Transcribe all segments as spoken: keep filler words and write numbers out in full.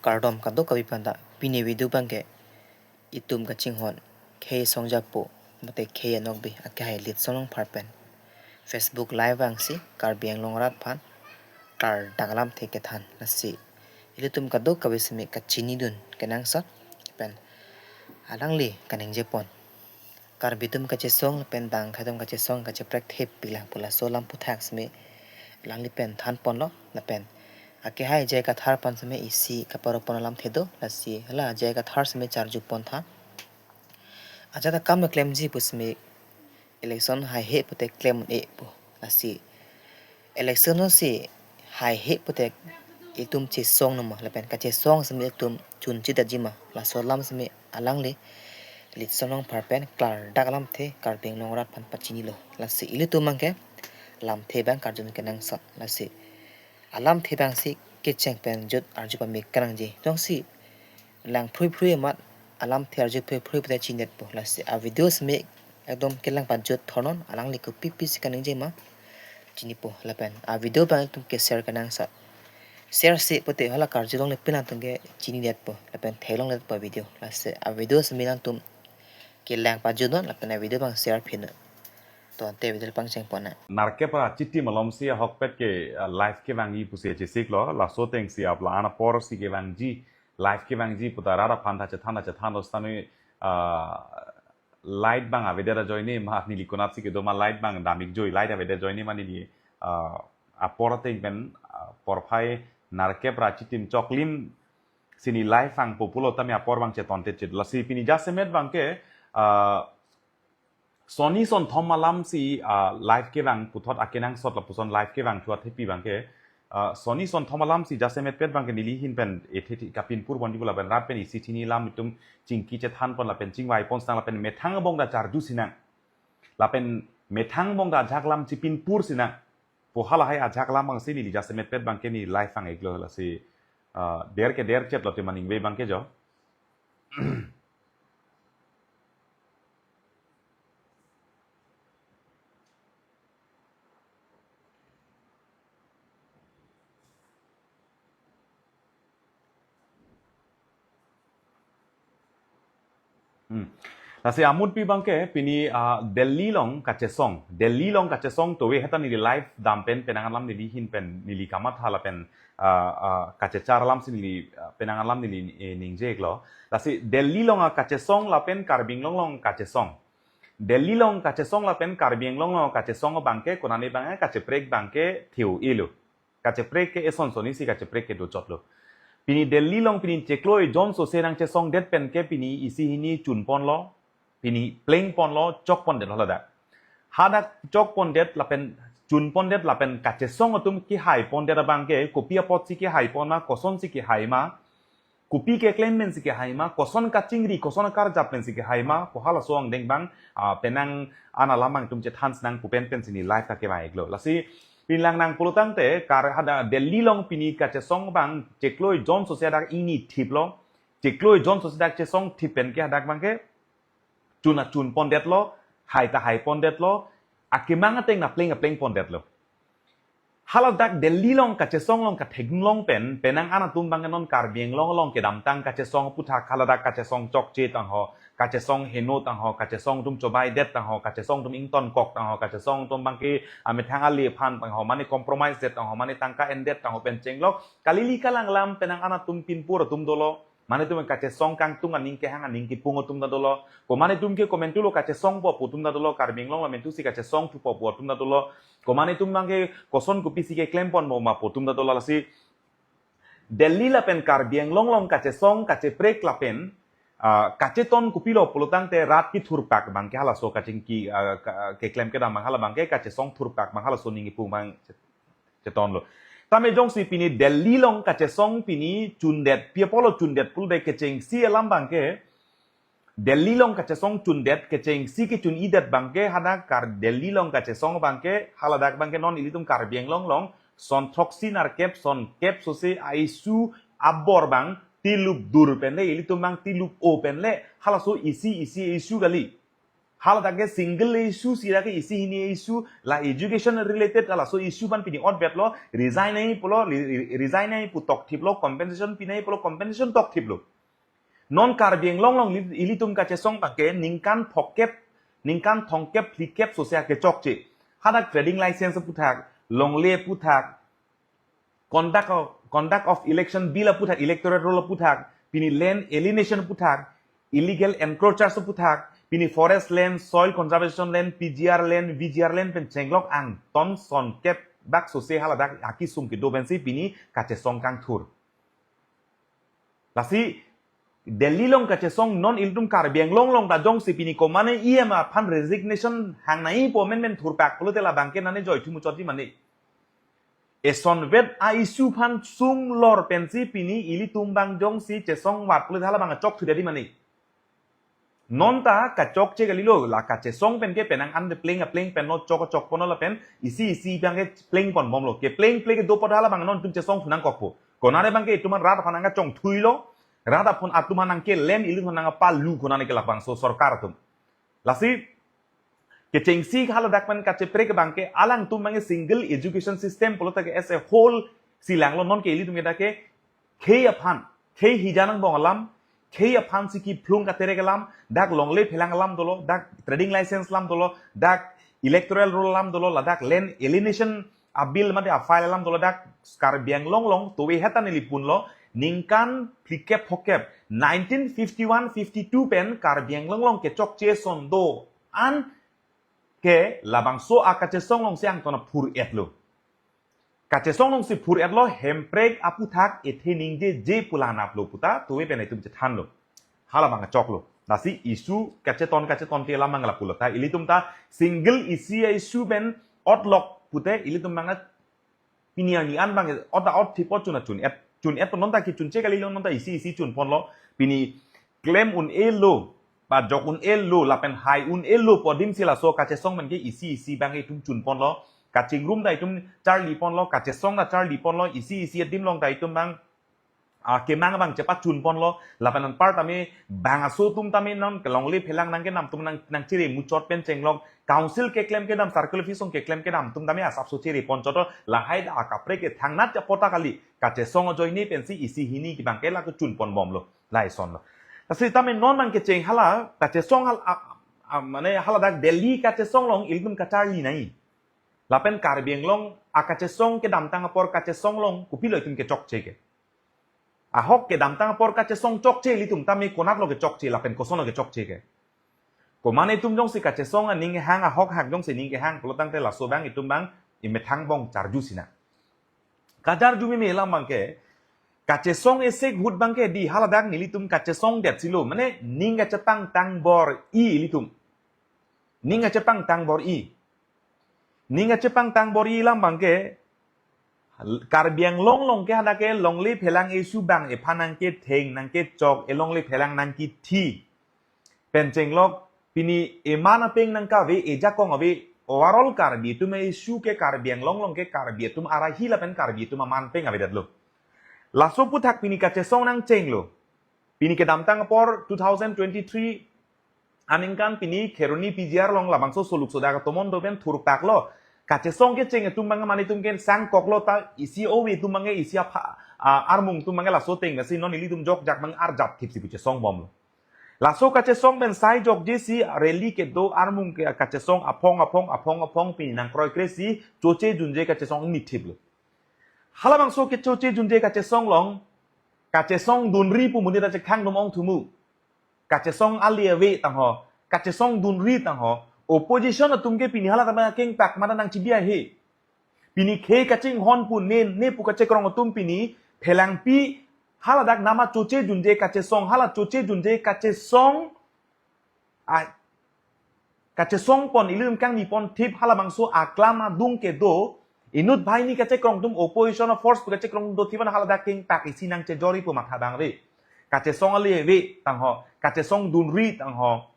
Kardom kadokave aphan ta, pini video abangke itum kachinghon khei songjapo mate khei anokbe akehai Litsong Longphar pen Facebook Live vangsi Karbi Anglong arat aphan klardak alamthe kethan, lasi ilitum kadokave seme kachinidun kenangsot pen alangli kaningjepon. Karbi atum kachesong lapen dang khei atum kachesong kacheprek thepik lang pu laso alam aphuthak seme alangli pen thanponlo, lapen akehai J I Kathar aphan seme isi kaparopon alamthe do, lasi hala J I Kathar seme charjupon tha. Ajat akam keklemji pu seme election haihe pute klem-e pu, lasi election si haihe pute itum chesong noma lapen kachesong seme itum chunchedetji ma, laso alam seme alangli Litsong Longphar pen klardak alamthe Karbi Anglong arat aphan pachinilo, lasi ilitum abangke alamthe abang karjun kenangsot, lasi alamthe abangsi kecheng pen jut arju pame kenangji. Jongsi lang phrui phrui amat alamthe arju phrui phrui pute chinidetpo, lasi a video seme ekdom kelang pajut thornon, alangli kopi pisi kaningje ma chinipo, lapen a video abang itum ke share kenangsot. Share si pute hala karju longle pin atum ke chinidetpo lapen theklongledetpo video, lasi a video seme nangtum kelang pajutnon lapen a video abang share pinnon. To ante video pangchengpon nang. Narkep ra chitim alomsi ahokpet ke, ah, live kevangji pusi chesiklo, laso atengsi apla an aporsi kevangji, live kevangji puta rat aphan ta chethan ta chethan ostan, ah, light abang avedet ajoine ma neli konatsi kedo ma, light abang damikjoi, light avedet ajoine ma neli, ah, apor ateng pen, ah, porphai narkep ra chitim choklim si neli live vangpo pulo tame apor abang chetonte chet. Lasi pini jasemet abangke, ah, sonni sonthom alamsi, ah, live kevang puthot akenangsot lapuson live kevang thuat hepi abangke, ah, sonni sonthom alamsi jasemetpet abangke neli ahin pen ethe thi kapinpur ponji pu lapen rat pen isi thini alam itum chingki chethanpon lapen chingvaipon sinang lapen methang abong ta charjusinang. Lapen methang abong ta ajahak alam chipinpursinang pu halahai ajahak alam abangsi neli jasemetpet abangke neli live vang-iklo, lasi, ah, der ke der chetlo te maningve abangke jo. Hmm. Lasi amutpi abangke pini, ah, Delhi along kachesong. Delhi along kachesong tove heta neli live dam pen penang alam neli ahin pen neli kamatha lapen, ah, ah, kachechar alamsi neli, ah, penang alam neli, eh, ningje-iklo. Lasi Delhi along akachesong lapen Karbi Anglong along kachesong. Delhi along kachesong lapen Karbi Anglong along kachesong abangke konane abangke kacheprek abangke theo-elo. Kacheprek ke eson sonni si kacheprek ke dochotlo. Pini Delhi along pini chiklo ejon sose nangchesongdet pen ke pini isi hini chunponlo, pini plengponlo, chokpondetlo ladak. Hadak chokpondet lapen chunpondet lapen kachesong atum kehaipondet abangke kopi apotsi kehai pon ma, kosonsi kehai ma, kopi keklem pensi kehai ma, koson kachingri, koson karjap pensi kehai ma pu halaso angdeng abang, ah, penang an alam abang itum chethansinang pu pen pensi neli live ta kevang-iklo. Lasi pini lang nang pulotangte kar hada Delhi along pini kachesong abang chiklo ejon sose dak ingni thiplo, chiklo ejon sose dak chesong thip pen ke hadak abangke chun ta chunpondetlo, hai ta haipondetlo, akemang ateng ta pleng ta plengpondetlo. Haladak Delhi along kachesong along katheklong pen, penang an atum abangke non Karbi Anglong along kedamtang kachesong aphuthak haladak kachesong chokche tangho, kachesong heno tangho, kachesong atum chobaidet tangho, kachesong atum ingtonkok tangho, kachesong atum abangke amethang ale aphan tangho, mane compromise det tangho, mane tangka endet tangho pen chenglok, kalili kalang alam penang an atum pinpur atum dolo. Mane atum kachesong kangtung aning kehang aning kepung atum ta dolo. Ko mane atum ke komantulo kachesongpo pu atum ta dolo. Karbi Anglong lamentusi kachesongthupo pu atum ta dolo. Ko mane atum abangke koson kopisi keklempon mo ma pu atum ta dolo. Lasi Delhi lapen Karbi Anglong along kachesong kacheprek lapen, ah, kacheton kopilo pulotangte rat kethurpak abangke halaso kachingki, ah, ka-, keklem kedam abang hala abangke kachesong thurpak abang halaso ning kepung abang chetonlo. Tame jongsi pini Delhi along kachesong pini chundet, pi apotlo chundet pulote kechengsi alam abangke, Delhi along kachesong chundet kechengsi kechun-idet abangke hadak kar Delhi along kachesong abangke haladak abangke non ilitum Karbi Anglong along son throksi nerkep son kep sose a-issue abor abang tilup dur pen le, ilitum abang tilup o pen le, halaso isi isi issue kali. Haladak ke single issue si ra ke isi hini issue la education related, laso issue aphan pini otbet lo, resign nangji pulo, re-, re-, resign nangji pu tokthip lo, compensation pi nangji pulo, compensation tokthip lo. Non Karbi Anglong along li-, ilitum kachesong abang ke ningkan thongkep, ningkan thongkep phlikep sose akechokche. Hadak trading license aputhak, longle aputhak, conduct of, conduct of election bill aputhak, electoral roll aputhak, pini land alienation aputhak, illegal encroachers aputhak, pini forest land, soil conservation land, P G R land, V G R land pen chenglok angton sonkep bak sose haladak akesung kedo pensi pini kachesong kangthur. Lasi Delhi along kachesong non ilitum Karbi Anglong along ta jongsi pini komane E M aphan resignation hang nangji pu amendment thurpak pulote labang ke nane joithu muchotji mane. Esonvet a-issue aphan sunglor pensi pini ilitum abang jongsi chesong vat pulote halabang chokthu dadi mane. Non ta kachokche kalilo, la kachesong pen ke penang an de pleng apleng pen lo chok chok ponlo lapen isi isi abang ke pleng ponbomlo. Kepleng pleng kedo apot halabang non itum chesongthu nangkokpo. Konane abang ke itum rat aphan nangkachongthuilo. Rat aphan atum aphan nangkelem, ilitum aphan nangpalu konane ke labangso sorkar atum. Lasi kechengsi haladak pen kacheprek abang ke alangtum abang ke single education system pulote ke as a whole si langlo, non ke ilitum ke dak ke khei aphan, khei hija nangbong alam, khei aphan si kephlung katerek alam, dak longle phelang alam dolo, dak trading license alam dolo, dak electoral roll alam dolo, ladak land alienation a-bill mate a-file alam dolo, dak Karbi Anglong along towe heta neli punlo, ningkan phlikep phokep, nineteen fifty-one fifty-two pen Karbi Anglong along kechokche ason do-an ke labangso akachesong alongsi angton aphur-etlo. Kachesong alongsi phur-etlo, hemprek aputhak ethe ningjeje pu la-an aplo puta towe pen itum chethanlo. Halabang choklo. Lasi issue kacheton kacheton te lamang lapulo. Ta ilitum ta single issue a-issue pen otlok pute ilitum abang pini ani an abang ot ta otthip ot chun a chun-et. Chun-et non ta kechunche kalilo, non ta isi isi chun ponlo. Pini klem un-elo, ba jok un-elo, lapen hai un-elo pu adim si laso kachesong pen ke isi isi abang itum chun ponlo. Kachingrum ta itum charli ponlo, kachesong ta charli ponlo, isi isi adim along ta itum abang, ah, kemang abang chepachun ponlo, lapen anpar tame bang aso atum tame non kelongle phelang nangkenam atum nang, nangchere muchot pen chenglok, council keklem kedam, circle office along keklem kedam atum tame asapso chere ponchotlo, lahai ta akaprek ke thangnat apot ta kali, kachesong ajoine pensi isi hini ke abang ke la kechun ponbomlo, la eson lo. Lasi tame non abang kecheng hala, kachesong hal, a, a, mane haladak Delhi kachesong along ilitum kacharli nangji. Lapen Karbi Anglong akachesong kedamtang apor kachesong along kopilo itum kechokche ke. Ahok kedamtang apor kachesong chokche ilitum tame konatlo kechokche lapen kosonlo kechokche ke. Komane itum jongsi kachesong aning hang ahok hak jongsi ning kehang pulo tangte laso abang itum abang imethang bong charju sina. Kajarju meme alam abang ke, kachesong esek ahut abang ke di haladak nelitum kachesong det silo, mane ning kachepangtang bor-i ilitum. Ning kachepangtang bor-i. Ning kachepangtang bor-i alam abang ke, Karbi Anglong along ke hadak ke longle phelang issue abang ephan nangketheng nangkechok, elongle phelang nangkethi pen chenglok, pini eman apeng nangkave, ejakong ave, overall Karbi atum issue ke Karbi Anglong along ke Karbi atum arahi lapen Karbi atum aman peng avedetlo. Laso aputhak pini kachesong nangchenglo. Pini kedamtang apor two thousand twenty-three aningkan pini Kheroni P G R along labangso soluk sodak atomon do pen thurpaklo. Kachesong kecheng atum abang mane itum ke sangkoklo ta isi ove atum abang isi apha, a, armung atum abang laso ateng si non ilitum jokjak abang arjap thip si pu chesongbomlo. Laso kachesong pen sai jokje si rally kedo armung ke kachesong aphong aphong aphong aphong pini nangkroikre si choche junje kachesong ingni thiplo. Halabangso kechoche junje kachesong along, kachesong dunri pu monit ta chekhang dum ongthu mu. Kachesong ale ave tangho, kachesong dunri tangho, opposition atum ke pini hala tame akengpak mate nangchibi ahe. Pini khei kachinghon pu ne, ne pu kachekrong atum pini phelangpi haladak nama choche junje kachesong, hala choche junje kachesong, a, kachesong pon, ilitum kangni pon thip halabangso aklam adung kedo, inut banghini kachekrong atum, opposition force pu kachekrong do thip an haladak kengpak isi nangchejor-i pu matha abang ave. Kachesong ale ave tangho, kachesong dunri tangho,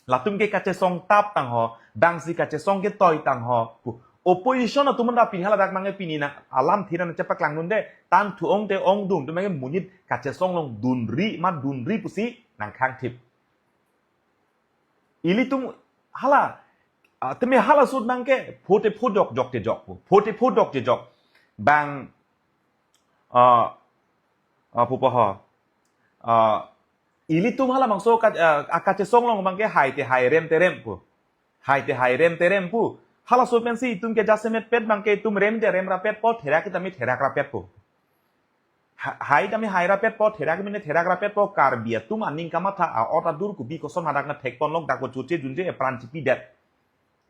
latum ke kachesong tap tangho, bangsi kachesong ketoi tangho pu. Opposition atum an ta pini haladak abang ke pini nang alam thira nangchepaklang dunde, tan thu ong te ongdung atum abang ke monit kachesong along dunri ma dunri pusi nangkhang thip. Ilitum Hala, ah, teme hala ahut abangke phote phodok jok te jok pu. Phote phodok te jok. Bang, ah, ah, pupo ho. Ah, ilitum halabangso ka, ah, akachesong along abangke hai te hai rem te rem pu. Hai te hai rem te rem pu. Hala ahut pensi itum ke jasemet pet abangke itum rem te rem rapet po, therak tame therak rapet po. Ha-, hai tame hai rapet po, therak mene therak rapet po, Karbi atum aning kamatha, a-ot adur kopi koson hadak nangthek ponlok, dak ko chuche junje epran chipidet.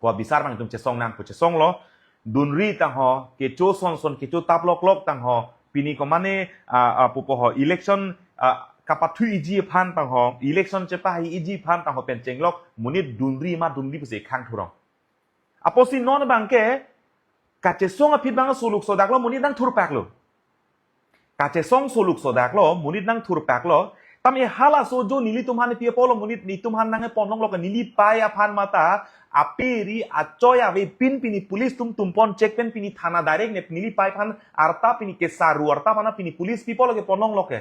Ko bisar abang itum chesong nang pu chesonglo, dunri tangho, kecho son son, kecho tap lok lok tangho, pini komane, a, a, pupo ho, election, a, kapathu iji aphan tangho, election chepahai iji aphan tangho pen chenglok, monit dunri ma dunri pusi khang thurong. Apotsi non abangke, kachesong aphi abang soluk sodak lo monit nangthurpak lo. Kachesong soluk sodak lo monit nangthurpak lo. Tame halaso ajo nelitum aphan pi apotlo monit nelitum aphan nangpon longlok ke neli pei aphan mata. Aperi achoi avepin pini police atum tumpon chek pen pini thana direct ne neli pei aphan arta pini kesaru arta aphan pini police pi apotlo kepon longlok ke.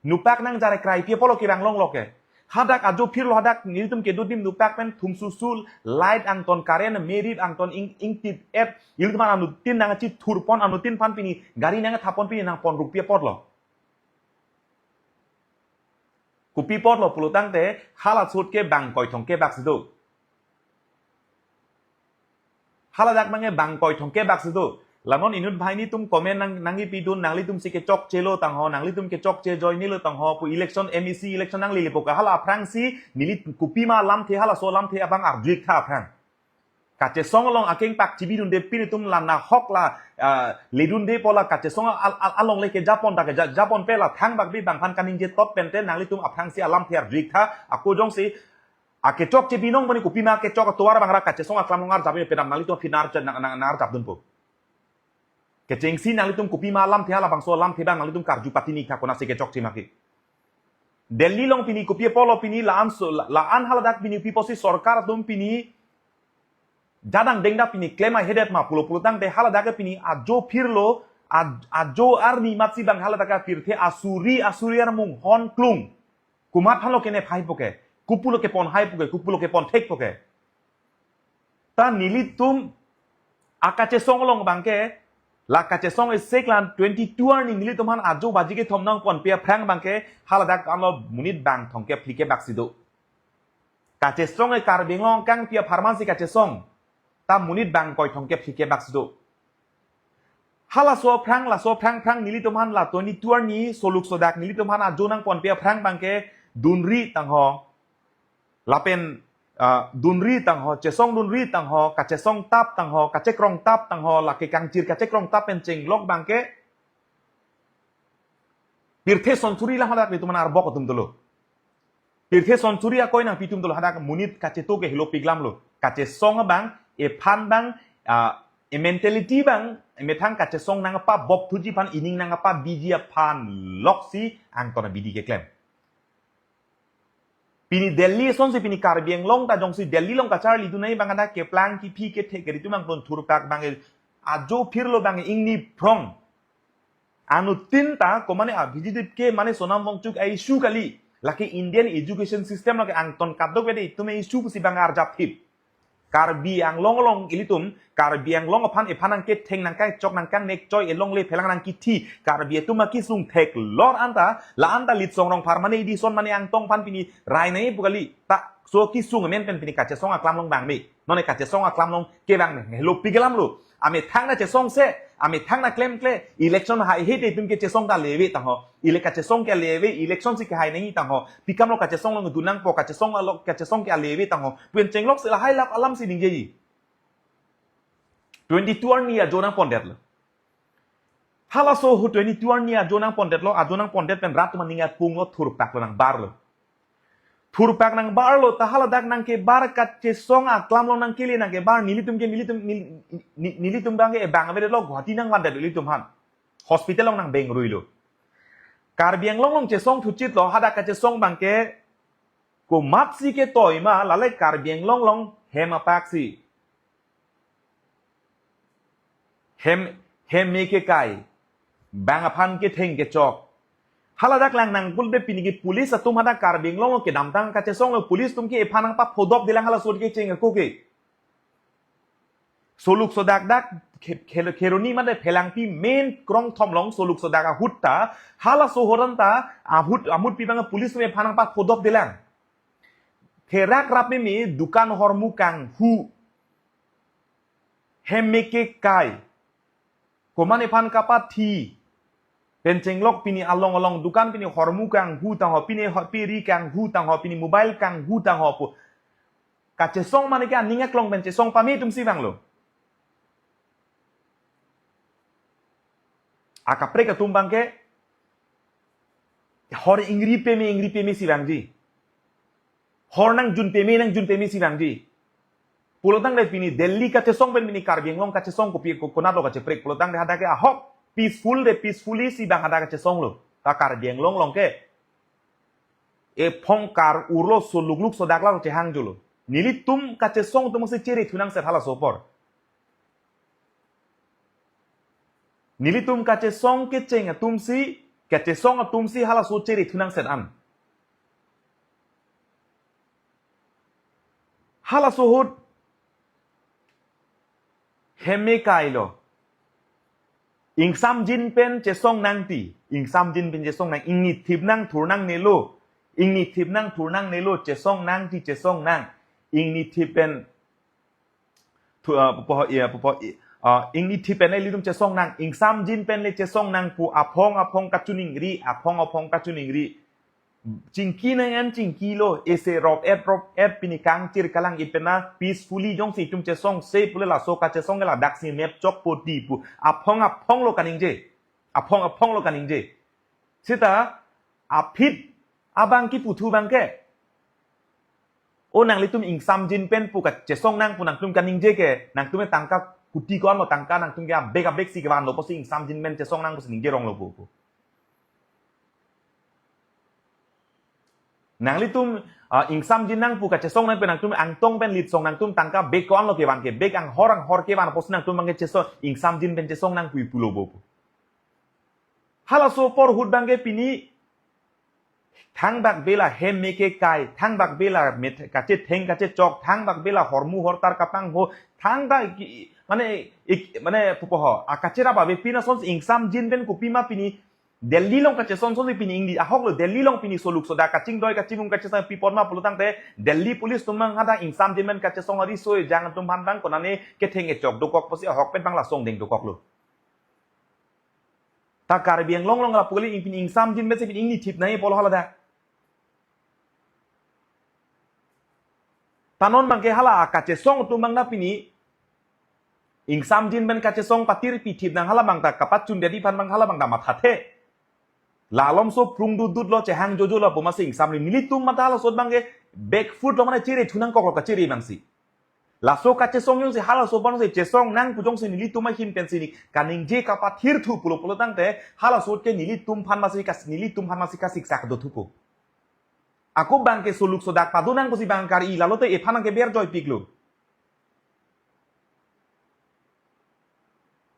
Nupak nang jare krai pi apotlo kevang longlok ke. Hadak ajo phirlo hadak nelitum kedo adim nupak pen thum susul, light angton current, merit angton ing, ingtit et, ilitum aphan anuttin nangchithurpon anuttin aphan pini, gari nangthapon pini nangpon ruk pi apotlo. Kopi apotlo pulotangte, hala ahut ke bang koithong kebak si do. Haladak abangke bang koithong kebak si do. La non inut banghini atum comment nang, nangkipidun nanglitum si kechokche lo tangho, nanglitum kechokche ajoine lo tangho, pu election M A C election nanglele po ke hala aphrangsi, neli kopi ma lamthe halaso lamthe abang arju-ik tha aphrang. Kachesong along akeng pak chibidunde pin itum la nahok la, ah, ledunde pu la kachesong al, al, along le kejapon ta keja, japon pe la thangbak bi bang aphan kaningje tot pente nanglitum aphrangsi alamthe arju-ik tha, ako jongsi, akechokche binong bani kopi ma kechok atovar abang ra kachesong aklam along arjap pen penap nanglitum aphi nar, nar, nar, nar arjapdun po. Kechengsi nanglitum kopi ma alamthe halabangso alamthe abang nanglitum karju pati-ik tha konatsi kechokche ma ke. Delhi along pini kopi apotlo pini la-an so, la, la-an haladak pini pi apotsi sorkar atum pini jadang dengda pini klem ahedet ma pulo pulotangte haladak ke pini ajo phirlo, a, ajo arni matsi abang haladak ke pirthe asuri asuri armung hon klung. Komat aphanlo kenep hai po ke, kopulo kepon hai po ke, kopulo kepon thek po ke. Ta nelitum akachesong along abangke, la kachesong isi klan twenty-two arni nelitum aphan ajo baji kethom nangponpe aphrang abangke, haladak anlo monit bang thomkep phlikep bak si do. Kachesong e Karbi Anglong kangpi apharman si kachesong. Ta monit bang koithom kep phlikep bak si do. Halaso aphrang, laso aphrang aphrang nelitum aphan la twenty-two arni soluk sodak nelitum aphan ajo nangponpe aphrang abangke dunri tangho. Lapen, ah, dunri tangho, chesong dunri tangho, kachesong tap tangho, kachekrong tap tangho, lake kangchir kachekrong tap pen chenglok abangke. Pirthe sonsuri alam hadak nelitum aphan arbok atum dolo. Pirthe sonsuri akoi nangpi atum dolo hadak monit kacheto ke helo piglam lo. Kachesong abang, ephan abang, ah, e mentality abang, emethang kachesong nangpabop thuji aphan, ining nangpabiji aphan loksi angton abidi keklem. Pini Delhi asonsi pini Karbi Anglong ta jongsi Delhi along kacharlidun nai abang ada keplang kephi kethe keri atum angton thurpak abang ajo phirlo abang ingni phrong. Anuttin ta komane Abhijit Ipke mane Sonam Wangchuk a-issue kali. Lake Indian education system lake angton kadokave itum a-issue pusi abang arjap thip. Karbi Anglong along ilitum, Karbi Anglong aphan ephan nangketheng nangkachok nangkangnek choi elongle phelang nangkithi, Karbi atum akisung theklor anta, la anta Litsong Rongphar mane Edison mane Angtong aphan pini rai nai pu kali, ta so kisung amen pen pini kachesong aklam along bang me, none kachesong aklam along kevang me, helo piglam lo, amethang nangchesong se, amethang nangklemkle, election haihe te itum kachesong ta leve tangho. Ile kachesong ke leve, election si kehai nangji tangho. Pi kam lo kachesong along dun nangpo, kachesong along, kachesong ke leve tangho. Pen chenglok si lahai lap alam si ningjeji. Twenty-two arni ajo nangpondetlo. Halaso ahut twenty-two arni ajo nangpondetlo, ajo nangpondet pen rat atum aning apung lo thurpak lo nangbar lo. Thurpak nangbar lo, ta haladak nangkebar kachesong aklam along nangkele nangkebar nelitum ke nelitum, nel-, ne-, nelitum abang ke ebang avedetlo Guwahati nangvandet nelitum aphan. Hospital along nangbeng rui lo. Karbi Anglong along chesong thuchit lo, hadak kachesong abang ke komatsi ketoi ma, lale Karbi Anglong along hem apak si. Hem, hem me kekai. Bang aphan ketheng kechok. Haladak lang nang pulote pini ke police atum hadak Karbi Anglong kedamtang kachesong lo, police atum ke ephan nangpaphodop delang halaso ahut kecheng ako ke. Soluk sodak dak khe-, khe-, Kheroni mate Phelangpi main krongthom along soluk sodak ahut ta, halaso ahut an ta, ahut, ahut pi abang police atum ephan nangpaphodop delang. Therak rap meme dukan hormu kanghu. Hem meke kai. Komat ephan kapathi. Pen chenglok pini along along dukan pini hormu kanghu tangho, pini ho-, piri kanghu tangho, pini mobile kanghu tangho pu. Kachesong mane ke aning aklong pen chesong pame atum si vanglo. Akaprek atum abang ke hor ingri peme, ingri peme si vangji. Hor nangjun peme, nangjun peme si vangji. Pulotangte pini Delhi kachesong pen pini Karbi Anglong kachesong kopi ko-, konatlo kacheprek. Pulotangte hadak ke ahok peaceful de, peacefully si vang hadak kachesong lo. Ta Karbi Anglong along ke ephong kar-urlo, soluk luk sodak lo chehang jolo. Nelitum kachesong atum si chere thu nangset halaso apor. Nelitum kachesong kecheng atum si, kachesong atum si halaso chere thu nangset an. Halaso ahut hem me kai lo. Ingsamjin pen chesong nangji. Ingsamjin pen chesong nang. Ingni thip nang thur nangne lo. Ingni thip nang thur nangne lo. Chesong nangji, chesong nang. Ingni thip pen thu-, ah, pupo, iya, pupo, i-, ah, ingni thip pen le ilitum chesong nang, ingsamjin pen le chesong nang pu aphong aphong kachiningri, aphong aphong kachiningri. Chingki nang an chingki lo, ese rop et, rop et pini kangchir kalang ipena peacefully jongsi itum chesongse pule laso kachesong ke ladak si mep chokpo di pu. Aphong aphong lo kaningje. Aphong aphong lo kaningje. Seta aphi abang kipu thu abang ke. O nanglitum ingsamjin pen pu kachesong nang pu nangtum kaningje ke, nangtum tangka kuti ko-anlo, tangka nangtum ke abek abek si kevanlo pusi ingsamjin pen chesong nang pusi ningje rong lo pu pu. Nanglitum, ah, ingsamjin nang pu kachesong nang pen nangtum angtong pen litsong nangtum tangka bag ko-anlo kevan ke, bag anghor anghor kevan pusi nangtum abang ke chesong, ingsamjin pen chesong nang pu ipulo bo pu. Halaso apor ahut abang ke pini thangbak bela hem meke kai, thangbak bela met-, kachetheng kachechok, thangbak bela hormu hortar kapangho, thangta ki-, mane, ik-, mane pupo ho, a kachera ba be pina son ingsamjin pen kopima pini Delhi along kachesong son pini ingdi ahok lo, Delhi along pini soluk sodak kachingdoi kachimung kachesong pi apot ma pulotangte Delhi police atum abang hadak ingsamjin pen kachesong ari soi jang atum aphan abang konane ketheng kechok dokok pusi ahok pen abang lason deng dokok lo. Ta Karbi Anglong along lapu kali ing pini ingsamjin pen si pini ingni thip nai pulo haladak. Ta non abang ke hala kachesong atum abang na pini ingsamjin pen kachesong patir pi thip nang hala abang ta kapachun dadi aphan abang hala abang ta mathathe. La alomso prung dut dut lo chehang jojo lo pu masi ingsamjin nelitum mata halaso ahut abang ke back foot lo mane chere thu nangkok lo kachere abang si. Laso kachesong jongsi halaso apor si chesong nang pu jongsi nelitum ahin pen si ni kaningje kapathir thu pulo pulotangte halaso ahut ke nelitum aphan masi kas-, nelitum aphan masi kasiksak do thupo. Ako abang ke soluk sodak padu nang pusi abang kari lalote ephan nang ke ber joy piklo.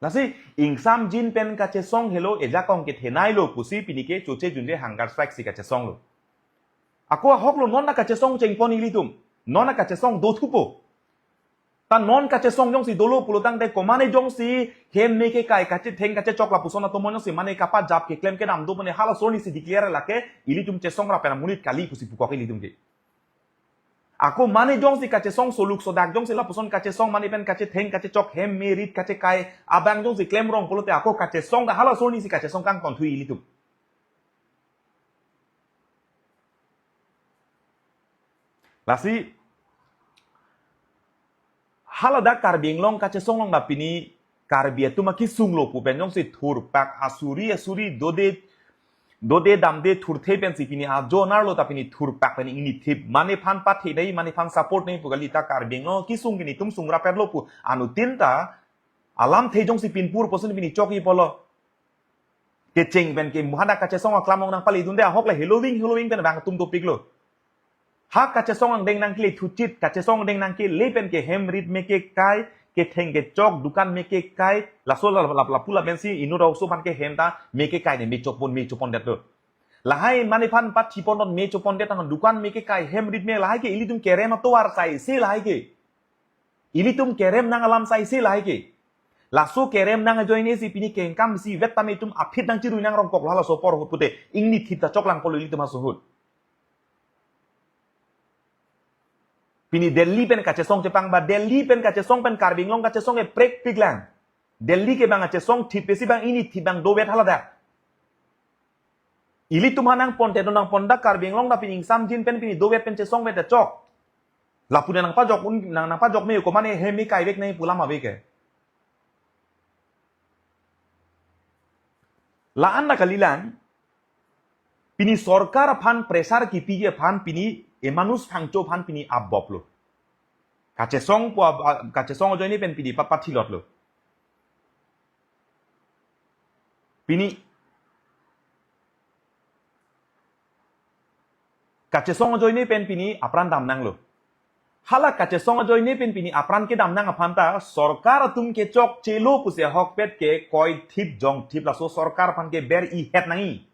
Lasi ingsamjin pen kachesong helo ejakong kethenei lo pusi pini ke choche junje hunger strike si kachesong lo. Ako ahok lo non na kachesong chengpon ilitum. Non na kachesong do thupo. Ta non kachesong jongsi dolo pulotangte komane jongsi hem meke kai kachetheng kachechok lapuson atomon jongsi mane kapajap keklem kedam do mane halaso arni si declare lake ilitum chesong ra pen amonit kali pusi pukok ilitum ke. Ako mane jongsi kachesong soluk sodak jongsi lapuson kachesong mane pen kachetheng kachechok hem me rit kachekai abang jongsi klem rong pulote ako kachesong ta halaso arni si kachesong kangton thu ilitum. Lasi haladak Karbi Anglong kachesong along na pini Karbi atum akisung lo pu pen jongsi thurpak asuri asuri dode dode damde thurthe pensi pini ajo narlo ta pini thurpak pen ingni thip mane aphan pathe dei mane aphan support nei pu kali ta Karbi Anglong akisung pini tum sung rapet lo pu anuttin ta alamthe jongsi pinpur puson pini chokji pulo. Kecheng pen ke hadak kachesong aklam along nangpali dunde ahok le heloving heloving pen abang atum dopiklo. Ha kachesong angdeng nangkele thuchit, kachesong angdeng nangkele pen ke hem rit meke kai, ketheng kechok, dukan meke kai, laso la, la, la, lapu lapen si inut aoso aphan ke hem ta meke kai ne mechokpon mechokpon detlo. Lahai mane aphan pathi ponot me chopon det tang dukan me kekai hem rit me lahai ke ilitum kerem atovar sai se lahai ke. Ilitum kerem nang alam sai se lahai ke. Laso kerem nang ajoine si pini kengkam si vet tame itum aphi nang chirui nang rongkok lo halaso apor ahut pute. Ingni thip ta choklang kolo ilitum aso ahut. Pini Delhi pen kachesong chepang ba Delhi pen kachesong pen Karbi Anglong kachesong ke prekpik lang. Delhi ke bang kachesong thip pe si bang ingni thip bang dovet haladak. Ilitum aphan nang ponte do nang pon dak Karbi Anglong dak pini ingsamjin pen pini dovet pen chesong vet chok. Lapu nang pajok un nang nang pajok me ko mane hem me kaivek nai pu alam ave ke. La-an ta kalilang, pini sorkar aphan pressure kipi aphan pini Emmanuel Phangcho aphan pini apbop lo. Kachesong pu ab-, a-, kachesong ajoine pen pini pa-, pathilot lo. Pini kachesong ajoine pen pini apran dam nang lo. Hala kachesong ajoine pen pini apran kedam nang aphan ta sorkar atum kechokche lo pusi ahokpet ke koi thip jong thip laso sorkar aphan ke ber-ihet nangji.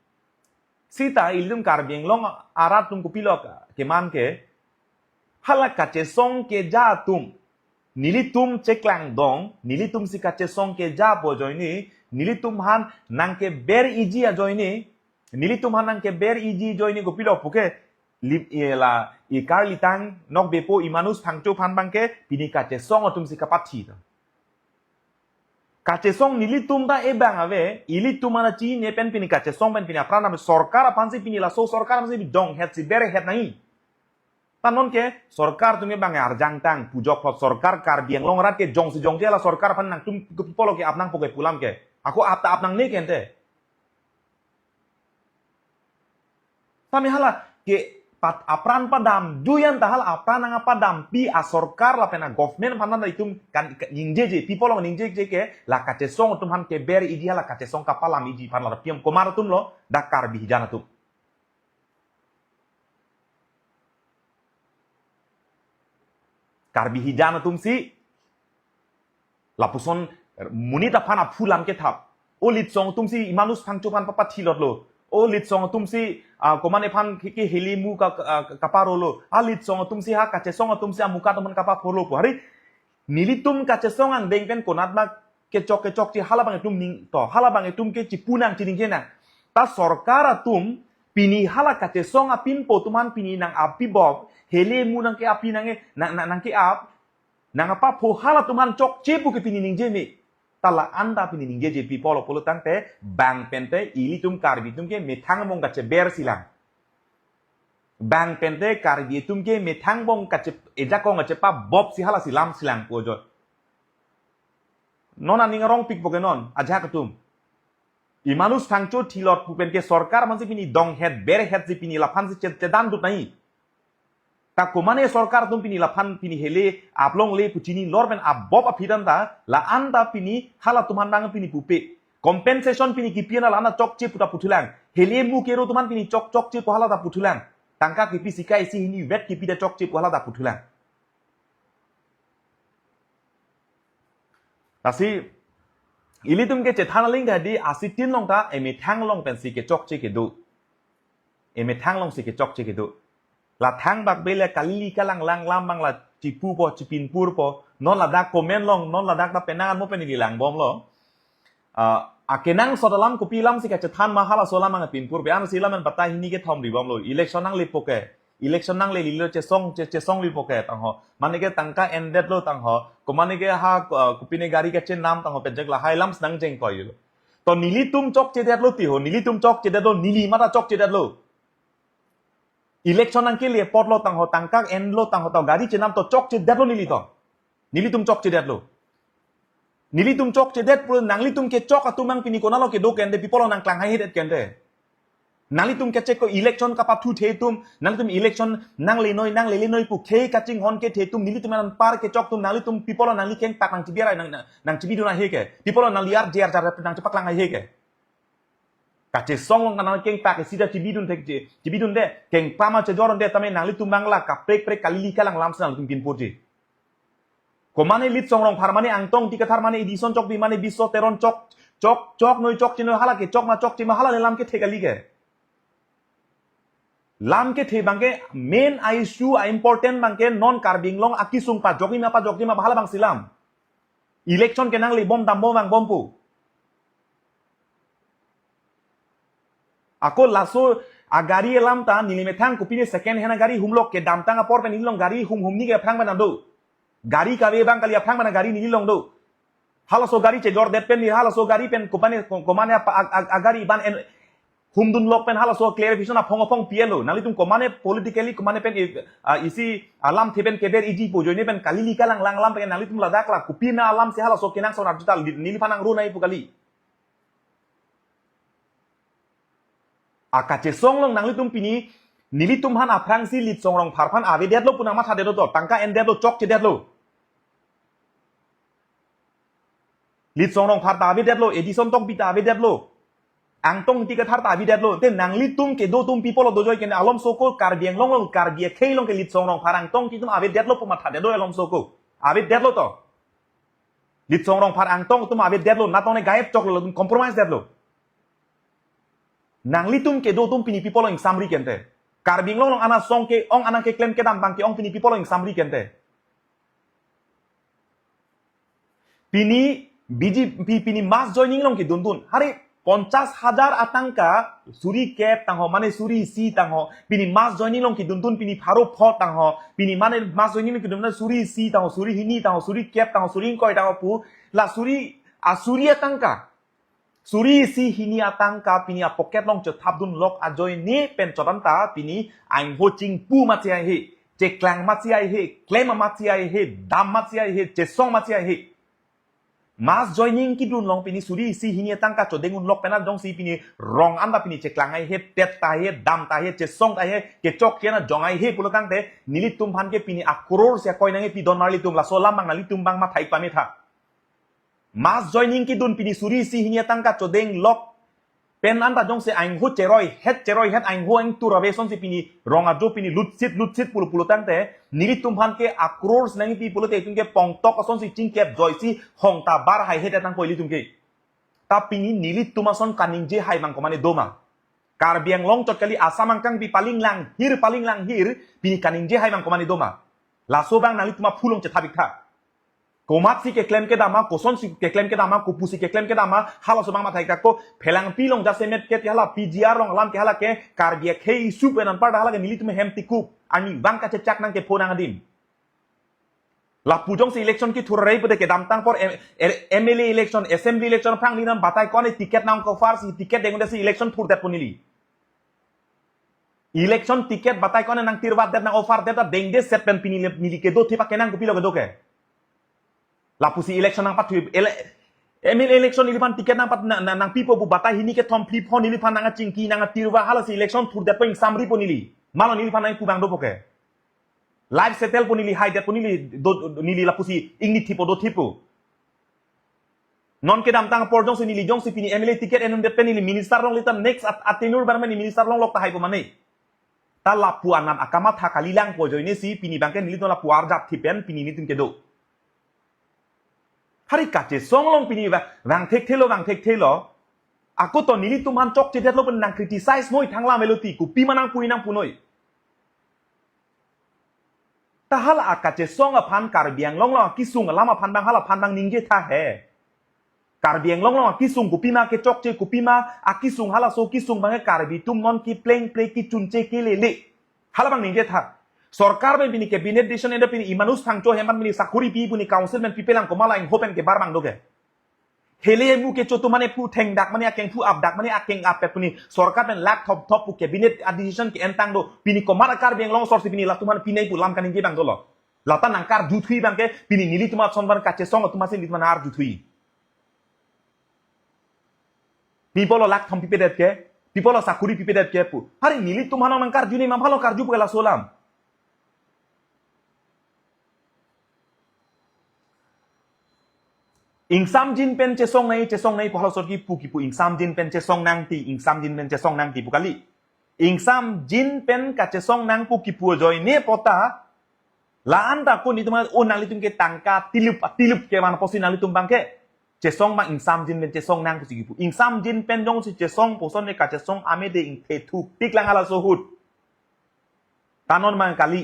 Sita ilitum Karbi Anglong arat atum kopilo keman ke hala kachesong keja atum nelitum cheklang dong, nelitum si kachesong keja pu ajoine, nelitum aphan nang keber-iji ajoine, nelitum aphan nang keber-iji ajoine kopilo puke, lip, e, la, i karlitang nokbe po Emmanuel Phangcho aphan bang ke, pini kachesong atum si kapathi ta. Kachesong nelitum ta ebang ave, ilitum aphan chinine pen pini kachesong pen pini apran ave sorkar aphan si pini laso sorkar aphan si donghet si ber-het nangji. Ta non ke sorkar atum ke bang arjang tang pujok phot sorkar Karbi Anglong arat ke jongsi jongje la sorkar aphan nangtum ke polo ke ap nangpo ke pu alam ke. Ako ap ta ap nangne ke ente. Tame hala ke pat apran padam duyan ta hala apran nang padampi asorkar lapen a-government aphan ta itum kan kan ningjeje people along ningjeje ke la kachesong atum aphan keber-iji hala kachesong kapalam-iji aphan la P M Kumar atum lo dak Karbi hijan atum. Karbi hijan atum si lapuson monit aphan aphu alam kethap. O litsong atum si Emmanuel Phangcho aphan papathilot lo. O litsong atum si, ah, ko mane aphan ke, ke helemu ka, ka, ka, kaparo lo. A litsong atum si ha kachesong atum si amuka atum aphan kapaphor lo pu. Hari nelitum kachesong angdeng pen konat ma kechok kechokche hala bang itum ning to hala bang itum ke chipu nang chiningje nang. Ta sorkar atum pini hala kachesong apinpo atum aphan pini nang api bob helemu nang ke api nang e nang nang nang ke ap nang apa pho hala atum aphan chokche pu ke pini ningje me. Ta la-an ta pini ningjeje pi polo polo tangte bang pen te ilitum Karbi atum ke methang bong kacheber silang. Bang pen te Karbi atum ke methang bong kache ejakong kachepa bob si hala silam silang pu ajo. Non aning arong pikpo ke non ajak atum. Emmanuel Phangcho thilot pu pen ke sorkar aphan si pini donghet berhet si pini laphan si chet chedan dut nai. Ta ko mane sorkar atum pini laphan pini hele aplong le pu chini lor pen abop aphidan ta la-an ta pini hala atum aphan bang pini pupe. Compensation pini kipi na la-an ta chokche pu ta puthulang. Helemu kero atum aphan pini chok chokche pu hala ta puthulang. Tangka kipi sika isi hini vet kipi ta chokche pu hala ta puthulang. Lasi ilitum ke chethan aling kadi asitin along ta emethang along pensi kechokche kedo. Emethang along si kechokche kedo. La thangbak bele kali kalang lang lam bang la chipupo chipinpurpo. Non ladak comment along non ladak ta penang anmo pen ili langbomlo. Ah, akenangsot alam kopi alam si kachethan ma halaso alam ang pinpur be an si alam an batai hini kethom ribomlo. Election nangle po ke. Election nanglelo chesong che, chesongle po ke tangho. Mane ke tangka endetlo tangho. Ko mane ke ha, ah, kopine gari kachenam tangho penjek lahai alam si nangjeng koilo. To nelitum chokchedetlo tiho. Nelitum chokchedetlo neli mata chokchedetlo. Election nangkele apotlo tangho tangka endlo tangho ta gari chenam to chokchedetlo neli to. Nelitum chokchedetlo. Nelitum chokchedet pu nanglitum kechok atum ang pini konatlo kedo kende people nangklang haihedet kende. Nanglitum kechek ko election kapathuthe atum, nanglitum election nanglenoi nanglelenoi pu khei kachinghon kethe atum, nelitum anpar kechok atum, nanglitum people nangli kengpak nangchibiarai nang, nang, nangchibidun ahe ke. People nangli arjer jar nangchipaklang ahe ke. Kachesong along kanang kengpak sida chibidun thek je, chibidun de, kengpama chejor de tame nanglitum bang la kaprek prek kalili kalang lam si nanglitum pinpur je. Ko mane Litsong Rongphar mane Angtong Engti Kathar mane Edison Chokbi mane Biswa Teron chok, chok, choknoi chokchenoi hala ke chok ma chokche ma hala le lam kethe kali ke. Lam kethe abangke main issue a important abangke non Karbi Anglong akesung pajokji ma pajokji ma hala abangsi lam. Election kenangle bom dambom vangbom pu. Ako laso agari alam ta neli methang kopine second hand agari humlok, kedamtang apor pen neli along gari hum hum ni ke aphrang pen ado. Gari kave abang kali, aphrang pen gari neli along do. Halaso gari chejordet pen neli halaso gari pen kopane ko-, komane apa ag-, ag-, agari ban en humdunlok pen halaso clarification aphong aphong pilo. Nanglitum komane politically komane pen i-, ah, isi alamthe pen keber iji pu ajoine pen kali lika lang lang alam pen nanglitum ladak la kopine alamsi halaso kenangsot arjuta li-, neliphan nang ro nai pu kali. Akachesong along nanglitum pini nelitum aphan aphrangsi Litsong Rongphar aphan avedetlo pu nang mathadetlo to, tangka endetlo, chokchedetlo. Litsong Rongphar ta avedetlo, Edison Tokbi ta avedetlo, Angtong Ingti Kathar ta avedetlo. Te nanglitum kedo atum pi apotlo dojoi kene, alomso ko Karbi Anglong along, Karbi akhei along ke Litsong Rongphar, Angtong Ingti atum avedetlo pu mathadetlo alomso ko. Avedetlo to. Litsong Rongphar, Angtong atum avedetlo, natone gayep choklo, latum compromise detlo. Nanglitum kedo atum pini pi apotlo ingsamri kente. Karbi Anglong along ana song ke-ong, ana keklem kedam abangke-ong, pini pi apotlo ingsamri kente. Pini B J P pini mass joining along kedundun. Hari ponchas hajar atangka suri kep tangho, mane suri isi tangho. Pini mass joining along kedundun pini pharo pho tangho. Pini mane mass joining along kedundun suri isi tangho, suri hini tangho, suri kep tangho, suri ingkoi tangho pu. La suri, a suri atangka, suri isi hini atangka pini a pocket along chethapdunlok ajoine pen chodam ta pini aingho chingpu mati haihe, cheklang mati haihe, klem mati haihe, dam mati haihe, chesong mati haihe. Mass joining kedun along pini suri isi hini atangka chodeng unlok pen jongsi pini rong anta pini cheklang haihe, tet ta haihe, dam ta haihe, chesong ta haihe, kechok kena jong haihe pulo tangte nelitum aphan ke pini a crore si akoi nangpi don marlitum, laso alam abang nanglitum abang mathai pame tha. Mass joining kedun pini suri isi hini atangka chodenglok pen anta jongsi aingho cheroi het, cheroi het aingho aingtur ave asonsi pini rong ajo pini lutsit lutsit pulo pulo tangte nelitum aphan ke a crores nangpi pulote itum ke pongtok asonsi chingkep joisi hong ta bar haihe tangpo ilitum ke. Ta pini nelitum ason kaningje hai abang komane doma? Karbi Anglong chot kali, Assam angkang pi palinglang hir, palinglang hir, pini kaningje hai abang komane doma? Laso abang nanglitum aphu along chethap ik tha. Komatsi keklem kedam ma, kosonsi keklem kedam ma, kopusi keklem kedam ma, halaso abang mathai kako. Phelangpi along jasemet ke hala P G R along alam ke hala ke Karbi akhei issue pen anparta hala ke nelitum hem tikup. Arnivang kachechak nang kepho nang adim. Lapu jongsi election kethur rai pute kedamtang apor M-, L-, M L A election, assembly election aphrang neli nang batai ko-an ticket nang ko-offer si ticket dengdetsi election thurdetpo neli. Election ticket batai ko-an nang tirvatdet, nang offerdet, ta dengdeset pen pini le-, neli kedo thip akenang kopilo kedo ke? Lapusi election nangpathu, ele-, M L A election neliphan ticket nangpat-, na-, na-, nangpipo pu batai hini kethom phli pho neliphan nang achingki nang atirva, halasi election thurdetpo ingsamripo neli. Malo neliphan nangpu abang dopo ke? Life settlepo neli, haidetpo neli, do, neli lapusi ingni thipo do thipo. Non kedamtang apor jongsi neli jongsi pini M L A ticket en-undet pen neli minister longle ta next at, a tenure abang neli minister longlok tahai po mane? Ta lapu anat akamatha kalilangpo ajoinesi pini abangke nelitum lapu arjap thip pen pini nelitum kedo. Hari kachesong along pini va-, vang thekthelo, vang thekthelo. Ako to nelitum aphan chokchedetlo pen nang criticize noi, thanglam eloti, kopima nangpu-i nangpu noi? Ta hala akachesong aphan Karbi Anglong along akesung alam aphan abang hala aphan abang ningje tha he. Karbi Anglong along akesung kopima kechokche, kopima akesung, halaso kesung abangke Karbi atum non keplengple kechunche kelele. Hala abang ningje tha. Sorkar pen pini cabinet decision enda pini Emmanuel Thangcho ahem aphan pini sakori pi pu ni council pen pipelang, komat la ingho pen kebar abang do ke? Hele emu kecho atum mane phu thengdak mane akeng phu apdak mane akeng apet pu ni sorkar pen lak thop thop pu cabinet a decision ke-entang do. Pini komat a Karbi Anglong asor si pini latum aphan pinei pu lam kaningje abang dolo? Lata nangkarjuthui abangke pini nelitum ason abang kachesong atum asin nelitum aphan arjuthui. Pi apotlo lak thom pipedet ke, pi apotlo sakori pipedet ke pu. Hari nelitum aphan nangkarju ni ma aphanlo karju pu ke laso alam? Ingsamjin pen chesong nai, chesong nai pu halaso kipu kipu, ingsamjin pen chesong nangti, ingsamjin pen chesong nangti pu kali. Ingsamjin pen kachesong nang pu kipu ajoine pota, la-an ta ko nelitum, o nanglitum ke tangka tilup, tilup kevan apotsi nanglitum abangke chesong ma, ingsamjin pen chesong nang pusi kipu. Ingsamjin pen jongsi chesong puson ne kachesong amede ingthe thupik lang halaso ahut. Ta non mang kali.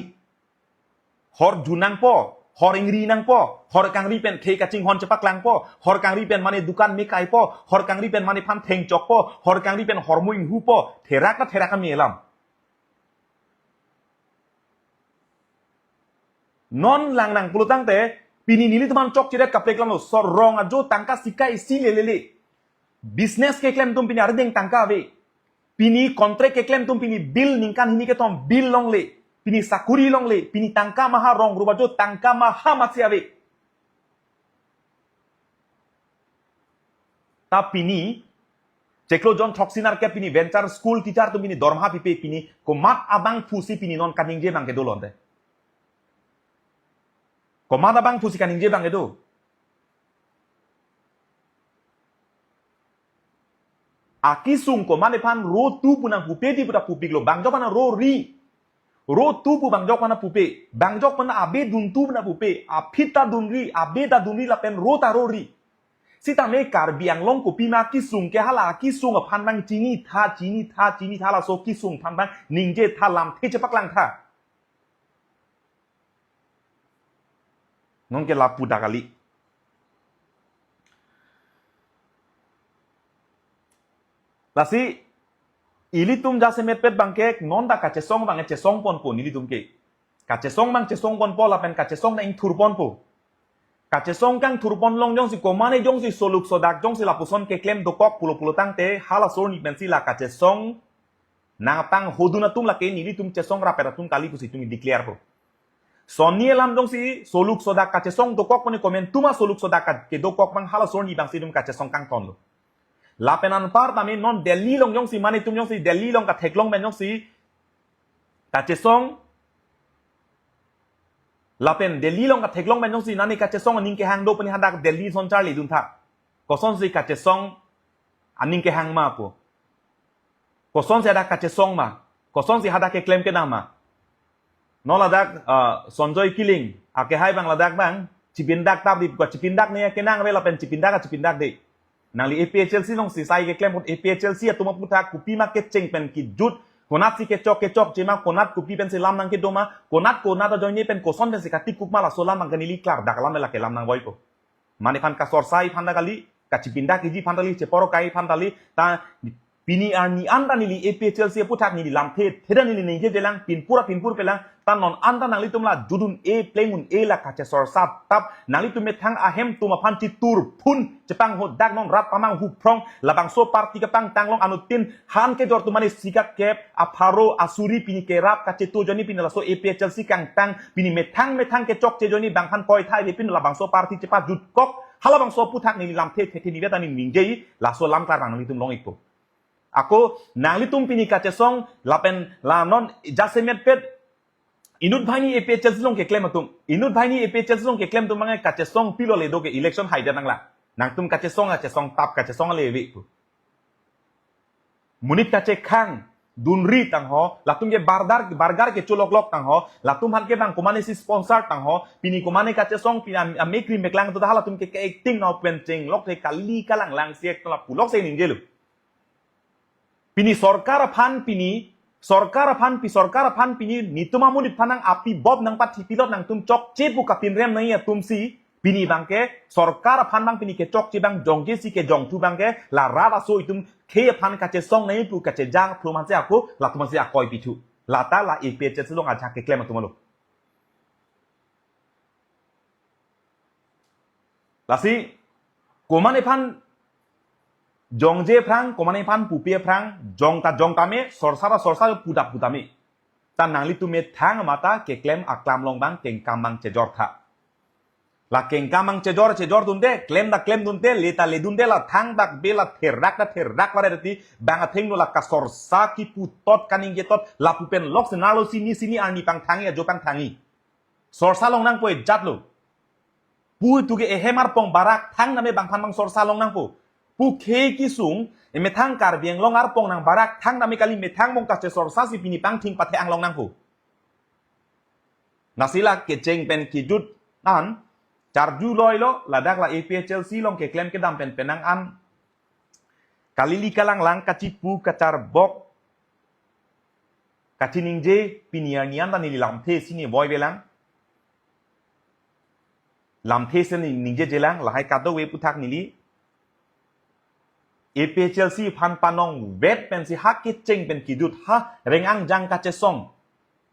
Hor ju nangpo, hor ingri nangpo, hor kangri pen khei kachinghon chepaklangpo, hor kangri pen mane dukan me kaipo, hor kangri pen mane phan thengchokpo, hor kangri pen hormu inghupo, therak ta therak kami alam. Non lang nang pulo tangte, pini nelitum aphan chokche det kaprek alam lo, so rong ajo tangka sika isi lelele. Business keklem atum pini arideng tangka ave. Pini contract keklem atum pini bill ningkan hini kethom bill longle. Pini sakuri longle. Pini tangka maha rong rup ajo tangka maha masi ave. Ta pini, chiklo jon throksi nerkep pini venture school teacher atum pini dorma pipe pini komat abangphusi pini non kaningje abang kedo lonte. Komat abangphusi kaningje abang kedo. Akisung komat aphan ro tu pu nangpupe di pu ta pupiklo, bang jok aphan ro ri. Ro tu pu bang jok aphan pupe, bang jok aphan abe dun tu pu nangpupe, aphi ta dunri, abe ta dunri lapen ro ta ro ri. Sitame Karbi Anglong kopima akisung ke hala akisung aphan nangchini tha, chini tha, chini tha laso akisung aphan nangningje tha lamthe chepaklang tha. Non ke lapu ta kali. Lasi, ilitum jasemet pet abangke, non ta kachesong abangke chesong ponpo nelitum ke. Kachesong abang chesong ponpo lapen kachesong ta ingthur ponpo. Kachesong kangthur pon long jongsi komane jongsi soluk sodak jongsi lapuson keklem dokok pulo pulo tangte halaso arni pensi la kachesong nangpanghodun atum lake nelitum chesong rapet atum kali pusi itum declare po. Sonni alam jongsi soluk sodak kachesong dokok pone komantu ma soluk sodak ka-, kedokok abang halaso arni abangsi itum kachesong kangtonlo. Lapen anpar tame non Delhi along jongsi mane itum jongsi Delhi along katheklong pen jongsi kachesong lapen Delhi along katheklong pen jongsi nani kachesong aning kehang do puni hadak Delhi ason charlidun tha. Kosonsi kachesong aning kehang ma pu. Kosonsi hadak kachesong ma. Kosonsi hadak keklem kedam ma. Non ladak, ah, Sanjoy Killing akehai abang ladak abang chipindak tap di, ko chipindak ne kenang ave lapen chipindak chipindak de. Nangli A P H L C alongsi sai keklem ahut A P H L C atum aphuthak kopima kecheng pen kejut, konatsi kechok kechokche ma, konat kopi pensi lam nangkedo ma, konat konat ajoine pen koson pensi katikuk ma laso alam abangke neli klardak alam lake lam nangvoipo. Mane aphan kasorsai aphan ta kali, kachipindak iji aphan ta kali, cheporo kai aphan ta kali, ta pini arni anta neli A P H L C aphuthak neli lamthe theda neli ningjejelang, pinpur a pinpur pelang, ta non anta nanglitum la judun-e pleng un-e la kachesorsa tap, nanglitum methang ahem atum aphan chitur phun chepanghodak non rat pamanghu phrong, labangso party kepangtang long anuttin han kejor atum mane sika kep, apharo, asuri pini kerap kachetu ajoine pini laso A P H L C kangtang, pini methang methang kechokche ajoine abang aphan koi thai ave pini labangso party chepajutkok, halabangso aphuthak neli lamthe thethe neli ta neli ningje, laso alam klarang nanglitum long-ikpo. Ako nanglitum pini kachesong lapen la non jasemet pet inut banghini A P H L C along keklem atum. Inut banghini A P H L C along keklem atum abangke kachesong pilo le do ke election haida nanglang. Nangtum kachesong kachesong tap kachesong le ave pu. Monit kachekhang dunri tangho, latum ke bardar bargar kecho loklok tangho, latum aphan ke bang komanesi sponsor tangho, pini komane kachesong pini am-, amekri meklang tu dah latum ke ke acting nau pen chenglok the kali kalang lang siek tola pulok se ningjelo. Pini sorkar aphan pini, sorkar aphan pi, sorkar aphan pini, netum amonit aphan nang api bob nangpathi pilot nangtum chokche pu kapinrem nai atumsi, pini abangke, sorkar aphan abang pini kechokche abang jongke si kejongthu abangke, la rat aso itum khei aphan kachesong nai pu kachejang phu manse ako, latum manse akoi pithu. Lata la A P H L C along ajak keklem atum alo. Lasi, komane aphan jongje aphrang, komane aphan pupe aphrang, jong ta jong tame, sorsa ta sorsa puta puta me. Ta nanglitum methang mata keklem aklam along abang kengkam abang chejor tha. La kengkam abang chejor chejor dunde, klem ta klem dunde, le ta le dunde, la thang dak be la therak ta therak vare dati, bang athengno la kasorsa kipu tot kaningje tot, lapu pen lok senarlo sini sini arni pangthangji ajo pangthangji. Sorsa long nangpo ejat lo. Pu tu ke ehem arpong barak thang name bang aphan bang sorsa long nangpo. Pu khei kesung, emethang Karbi Anglong arpong nang barak thang name kali methang mong kachesorsa si pini pangthing pathe anglong nangpo. Lasi la kecheng pen kejut an, charju loilo, ladak la A P H L C along keklem kedam pen penang an. Kalili kalanglang kachipu kacharbok. Kachiningje pini arni anta neli lamthe si ne voi velang. Lamthe si ne ningjejelang, lahai kadokave aputhak neli. A P H L C aphan panong vet pensi ha kecheng pen kejut ha reng-angjang kachesong.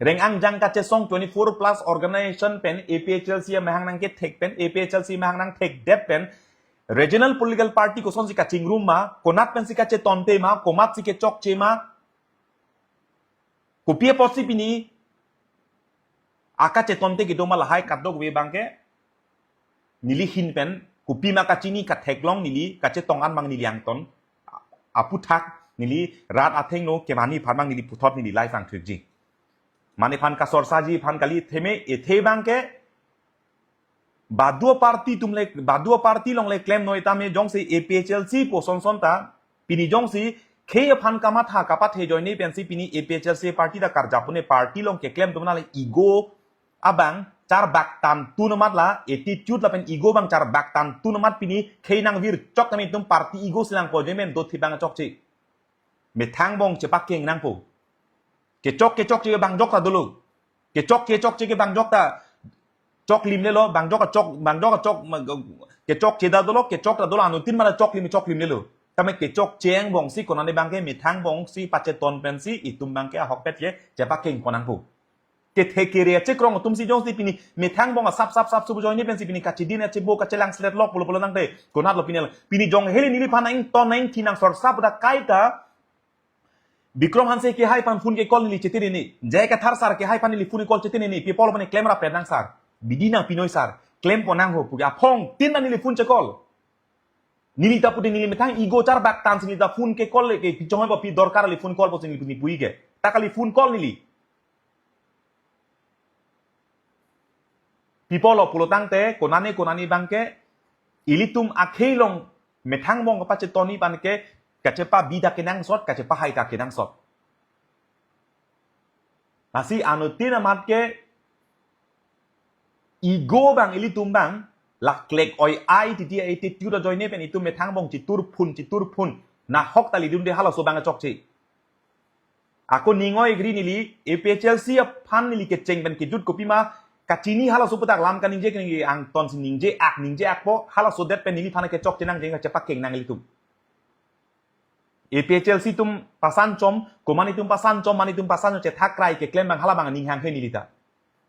Reng-angjang kachesong twenty-four plus organization pen A P H L C amahang nangkethek pen, A P H L C amahang nangthekdet pen, regional political party kosonsi kachingrum ma, konat pensi kachetonte ma, komatsi kechokche ma, kopi apotsi pini akachetonte kedo ma lahai kadokave abangke neli ahin pen kopima kachini katheklong neli kachetong an abang neli angton aputhak neli rat athengno kemani aphan abang neli puthot neli live nangthukji. Mane aphan kasorsaji aphan kali theme ethe abangke baduo party atum le, baduo party along le klem noi tame jongsi A P H L C pu son son ta, pini jongsi khei aphan kamatha kapathe ajoine pensi pini A P H L C party ta karjapune party along keklem atum nale ego abang charbak tangthu amat la, attitude lapen ego abang charbak tangthu amat pini khei nangvirchok tame itum party ego si langpo ajoine pen dothip abang chokche. Methang angbong chepakeng nangpo. Kechok kechokche ke bang jok ta dolo. Kechok kechokche ke bang jok ta choklim lelo, bang jok ta chok, bang jok ta chok, ma-, kechokche ta dolo, kechok ta dolo, anuttin mara choklim choklim lelo. Tame kechokche angbong si konane abangke methang angbong si pacheton pensi itum abangke ahokpet ke chepakeng pon nangpo. Kethe kere achekrong atum si jongsi pini methang angbong asap sap sap subu ajoine pensi pini kachidin achebo kachelang slet lok pulo pulo tangte konatlo pini la. Pini jong hele neliphan nangton nangthi nangsorsap dak kaita Bikram Hanse kehai aphan phone ke call neli chetiri ni. J I Kathar sir kehai aphan neli phone call chetiri ni. People aphan klem rap nang sir. Bidi nangpi noi sir. Klem pon nang ho pu ke aphong tin na neli phone che call. Neli ta pute neli methang ego charbak tangsi neli ta phone ke call le ke pichong ba pi dorkar le phone call po si neli puni pui ke. Ta kali phone call neli. People lo pulo tangte konane konane abangke ilitum akhei along methang angbong kapachetoni abangke kachepabi ta kenangsot, kachepahai ta kenangsot. Lasi anuttin amat ke ego abang ilitum abang laklek oi ai titi ai titi ajoine pen itum methang angbong chitur phun chitur phun nahok ta lidunde halaso abang chokche. Ako ning oi gri neli A P H L C aphan neli kecheng pen kejut kopima kachini halaso aputhak lam kaningje kaningje angton si ningje ak ningje akpo halaso det pen neliphan kechokche nangjeng kachepakeng nang ilitum. A P H L C atum pasan chom, komane atum pasan chom, mane atum pasan chom chethak krai keklem abang hala abang ning hanghe neli ta.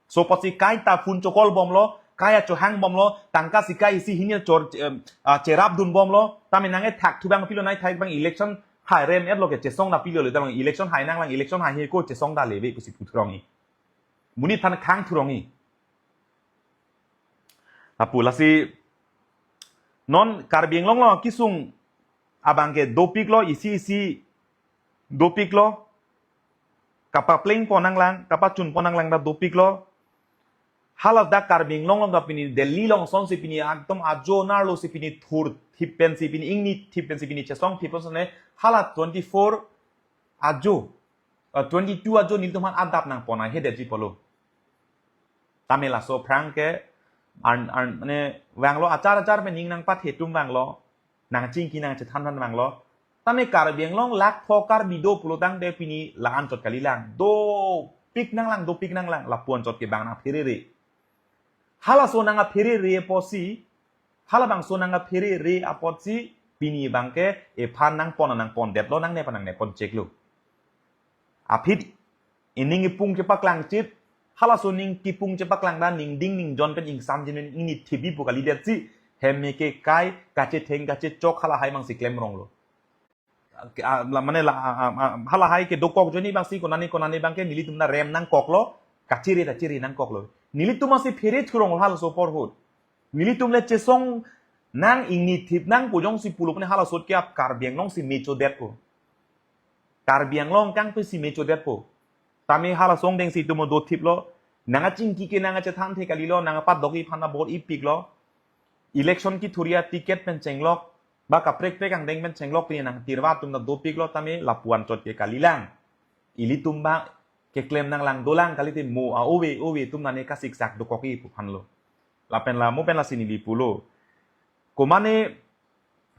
So apotsi kaita phone cho call bomlo, kaya chohang bomlo, tangka sikai isi hini chor, em, ah, cherap dun bomlo, tame nangkethak thu abang pilo nai thai abang election hai rem et lo ke chesong ta pilo le ta lang election hai nanglang election hai he ko chesong ta leve pusi pu thurong i. Monit aphan khang thurong i. Lapu lasi non Karbi Anglong along kesung abangke dopiklo isi isi dopiklo kapapleng pon nanglang kapachun pon nanglang ta dopiklo. Hala dak Karbi Anglong along ta pini Delhi along sonsi pini ekdom ajo nerlo si pini thurthip pensi pini ingni thip pensi pini chesongthip pensi ne hala twenty-four ajo, eh, twenty-two ajo nelitum aphan adap nangpon ahe detji pulo. Tame laso aphrang ke an, an, mane vanglo achar achar pen ning nangpathe atum vanglo nangchingki nangchethan than vanglo. Tame Karbi Anglong lakh pho Karbi do pulo tangte pini la-an chot kalilang. Dopik nanglang, dopik nanglang, lapu-an chot ke bang nangpherere. Halaso nangpherere apotsi, halabangso nangpherere apotsi, pini abangke ephan nangpon nangpondetlo nangne pa nangne pon cheklo. Aphi ining ipung chepaklangchit, halaso ning kipung chepaklang ta ningding ningjon pen ingsamjin pen ingni thibi pu kalidetsi, hem me ke kai, kachetheng kachechok hala hai mangsi klem ronglo. Ke, ah, la, mane la, ah, ah, ah, hala hai ke dokok ajoine abangsi konane konane abangke nelitum ta rem nangkoklo, kachiri ta chiri nangkoklo. Nelitum masi phere thurong halaso apor ahut. Nelitum le chesong nang ingni thip nang pu jongsi pulo pune halaso ke ap Karbi Anglong si mechodetpo. Karbi Anglong kangpe si mechodetpo. Tame halaso angdeng si itum dothiplo. Nangkachingki ke nangkachethanthe kalilo, nangkapadokji aphan ta vote ipiklo. Election kethur a-ticket pen chenglok, ba kaprek prek angdeng pen chenglok pini nangtirwa atum ta dopiklo tame lapu-an chot ke kalilang. Ilitum ba keklem nanglang dolang kalite mo a-ove ove atum nane kasiksak dokokji pu aphanlo. Lapen la mo pen lasi neli pulo. Komane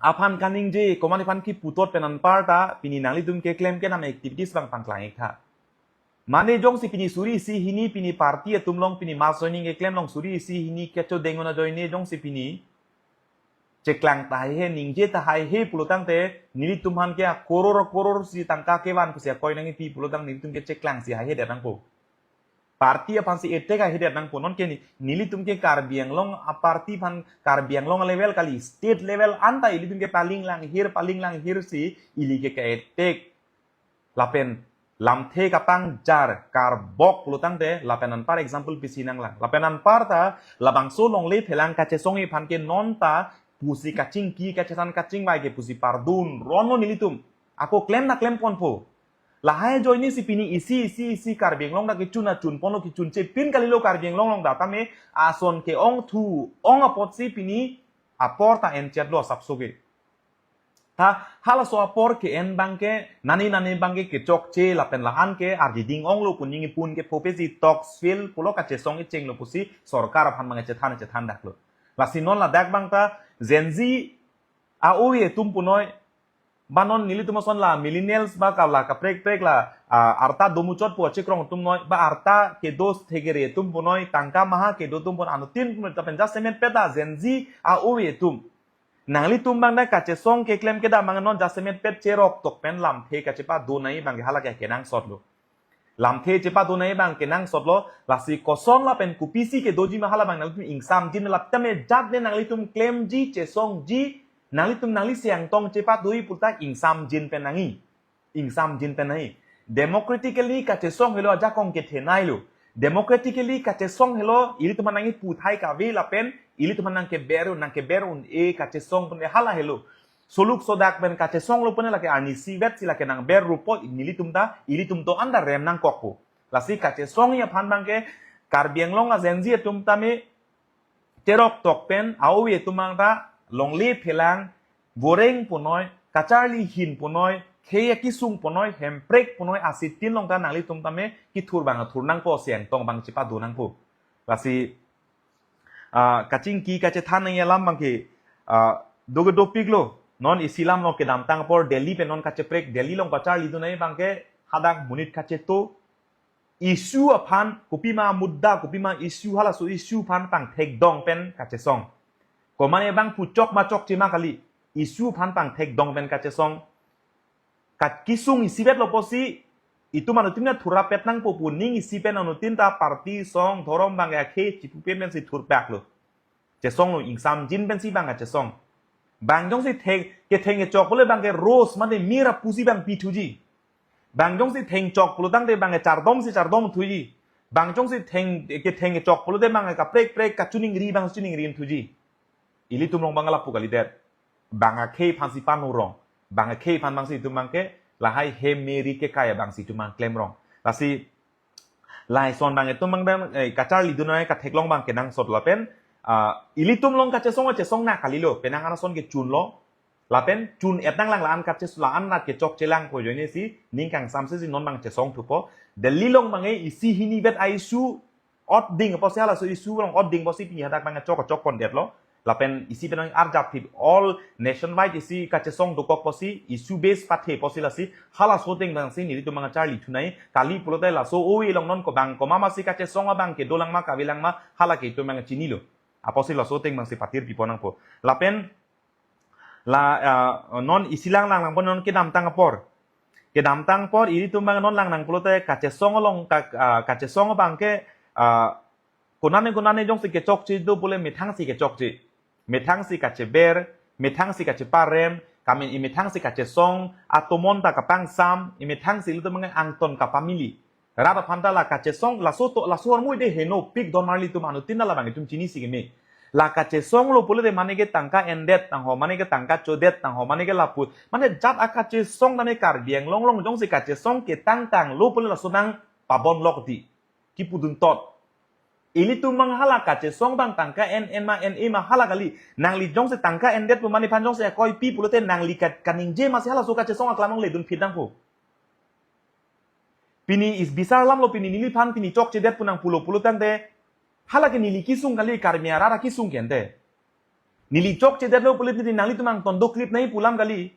aphan kaningje, komane aphan kiputot pen anparta, pini nanglitum keklem kenam activities abang pangklang ik tha. Mane jongsi pini suri isi hini pini party atum along pini mass joining keklem along suri isi hini kecho dengon ajoine jongsi pini cheklang tahai he ningje tahai he pulotangte nelitum aphan ke a koror koror si tangka kevan pusi akoi nangpi pulotang nelitum ke cheklang si haihedet nangpo. Party aphan si attack haihedet nangpo non ke ni, nelitum ke Karbi Anglong a party aphan Karbi Anglong level kali state level anta ilitum ke paling langhir paling langhir si ili ke ke attack. Lapen lamthe kapangjar karbok pulotangte lapen anpar example pisi nanglang. Lapen anparta labangso longle phelang kachesongji aphan ke nonta pusi kachingki kachethan kachingvai ke pusi pardun ronlo nelitum. Ako klem na klemponpo. Lahai ajoine si pini isi isi isi Karbi Anglong ta kechun achunponlo kechun chepin kalilo Karbi Anglong along ta tame ason ke-ongthu ong apotsi pini apor ta enchetlo asapso ke. Ta halaso apor ke-en abangke nani nani abangke kechokche lapen la-an ke arjiding onglo pu ningje pun ke phope si toksil pulo kachesong ichenglo pusi sorkar aphan abangke chethan chethan daklo. Lasi non ladak abangta Gen Z a-ove atum punoi ba non nelitum ason la millennials ba ka la kaprek prek la ah, arta domuchot pu achikrong atum noi ba arta kedo thegere atum punoi tangka maha kedo atum pun anutin punoi tapen jasemet peta Gen Z a-ove atum. Nanglitum abang da kachesong keklem kedam abang non jasemet pet cherok tok pen lamthe kachepadonai abang hala ke kenangsotlo. Lamthe chepadonai abang kenangsotlo lasi koson lapen kopisi kedoji ma hala abang nanglitum ingsamjin lap tame jat ne nanglitum klemji chesongji nanglitum nangli siang tong chepadoi puta ingsamjin pen nangji. Ingsamjin pen nangji. Democratically kachesong helo ajakong kethenei lo. Democratically kachesong helo ilitum aphan nangji puthai kave lapen ilitum aphan nangkeber nangkeber un-e kachesong pen hala helo. Soluk sodak pen kachesonglo pen lake arnisi vet si lake nangber rupo nelitum ta ilitum to anta rem nangkokpo. Lasi kachesongji aphan abangke Karbi Anglong a Gen Z atum tame cherok tok pen a-ove atum abangta longle phelang voreng punoi kacharli hin punoi khei akisung punoi hemprek punoi asitin along ta nanglitum tame kethur abang thur nangpo siang tong abang chepado nangpo. Lasi ah, kachingki kachethan nangji alam abangke ah, doke dopiklo non isi alam along kedamtang apor Delhi pen non kacheprek Delhi along pacharlidunai abangke hadak monit kacheto issue aphan kopima mudda kopima issue halaso issue aphan pangthekdong pen kachesong. Komane abang puchok machok chema kali issue aphan pangthekdong pen kachesong. Kat kisung isivet lo pusi itum anutin na thurapet nangpo pu ning isi pen anutin ta party song dhorom abang akhe chipupen pensi thurpaklo. Chesonglo ingsamjin pensi abang kachesong. Bang jongsi theng ketheng kechok pule abangke rose mane mira pusi abang pithuji. Bang jongsi thengchok pulotangte abangke chardom si chardom thuji. Bang jongsi theng ketheng kechok pulote abangke kaprek prek kachiningri abang chiningri thuji. Ilitum along abang lapu kalidet. Abang akhei aphansi panurong. Abang akhei aphan abangsi itum abangke lahai hem meri kekai abangsi itum abang klemrong. Lasi lahai ason abang itum abang dam eh, kacharlidunai katheklong abang kenangsot lapen ah, ilitum along kachesong chesong na kalilo penang anason kechunlo. Lapen chun-et nanglang la-an kaches la-an rat kechokche lang po ajoine si ning kangsamse si non abang chesong thupo. Delhi along abang isi hini vet a-issue ot ding apotsi halaso issue along ot ding apotsi pini hadak abang chok chok pondetlo. Lapen isi pen arjap thip all nationwide isi kachesong dokok apotsi issue base pathe apotsi lasi halaso ateng abangsi nelitum abang charlithunai kali pulote laso ove along non ko abang komat masi kachesong abang kedolang ma kavelang ma hala ke itum abang chinilo. Apotsi laso ateng abangsi patir pipo nangpo. Lapen la ah, non isi lang lang nangpo non kedamtang apor. Kedamtang apor ilitum abang non lang nang pulote kachesong along ka, ah, kachesong abangke ah, konane konane jongsi kechokche do pule methangsi kechokche. Methangsi kacheber, methangsi kacheparem, kamin imethangsi kachesong, atomon ta kapangsam, imethangsi ilitum abang angton kapamili. Rat aphan ta la kachesong, laso to, laso armui de henopik don marli itum anutin ta labang itum chinisi keme. La kachesonglo pulote mane ke tangka endet tangho, mane ke tangka chodet tangho, mane ke lapu. Mane jat akachesong tame Karbi Anglong along jongsi kachesong ketang tanglo pule laso abang pabon lokti. Kipudun tot. Ilitum abang hala kachesong abang tangka en en ma en e ma hala kali. Nangli jongsi tangka endet pu mane aphan jongsi akoipi pulote nangli ka, kaningje masi halaso kachesong aklam along ledun phit nangpo. Pini is bisar alamlo pini neliphan pini chokchedet pu nangpulo pulotangte hala ke neli kisung kali Karmi arat akisung ke ante. Neli chokchedetlo pulote nanglitum angton doklipnei pu alam kali.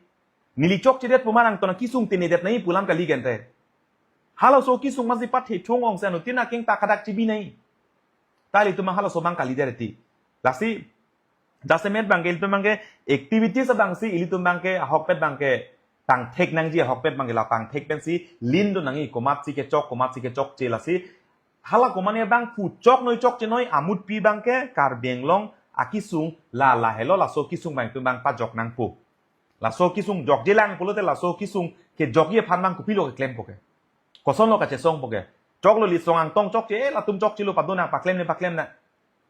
Neli chokchedet pu ma angton akisung tenedetnei pu alam kali ke ante. Halaso kesung masi pathe thung ong si anuttin akeng ta kadak chibi nai. Ta ilitum halaso abang kalidet ti. Lasi jasemet abangke ilitum abangke activities abangsi ilitum abangke ahokpet abangke pangthek nangji, ahokpet abangke la pangthek pensi lin do nangji, komatsi kechok, komatsi kechokche. Lasi hala komane abang puchok noi chokche noi amutpi abangke Karbi Anglong akesung la lahelo, laso kesung abang itum abang pajok nangpo. Laso kesung jokjelang pulote laso kesung kejokji aphan abang kopilo keklempo ke. Kosonlo kachesongpo ke. Choklo, lisong angtong chokche, eh, latum chokchelo, padonang, paklemne paklemnang.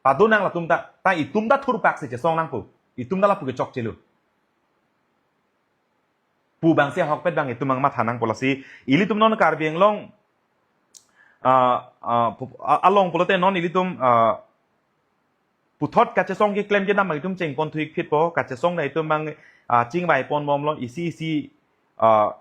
Padonang latum ta, ta itum ta thurpak si chesong nangpo. Itum ta lapu ke chokchelo pu abangsi ahokpet abang itum abang matha nangpo. Lasi ilitum non Karbi Anglong, ah, ah, pu-, ah, along pulote non ilitum, ah, puthot kachesong keklem kedam abang itum chengpon thuik phitpo, kachesong ta itum abang, ah, chingvai ponbomlo, isi isi, ah,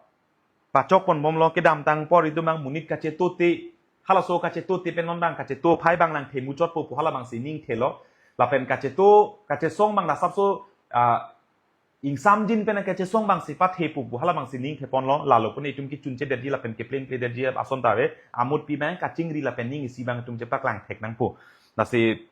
pachok ponbomlo, kedamtang apor itum abang monit kachetote, halaso kachetote pen non abang kacheto aphai abang nangthe muchotpo pu hala abangsi ningthelo, lapen kacheto, kachesong abang lasapso, ah, ingsamjin pen kachesong abangsi pathepo pu hala abangsi ningtheponlo, lalo pune itum kechunchedetji lapen keplengpledetji ason ta ave, amutpi abang kachingri lapen ning isi abang itum chepaklang thek nangpo. Lasi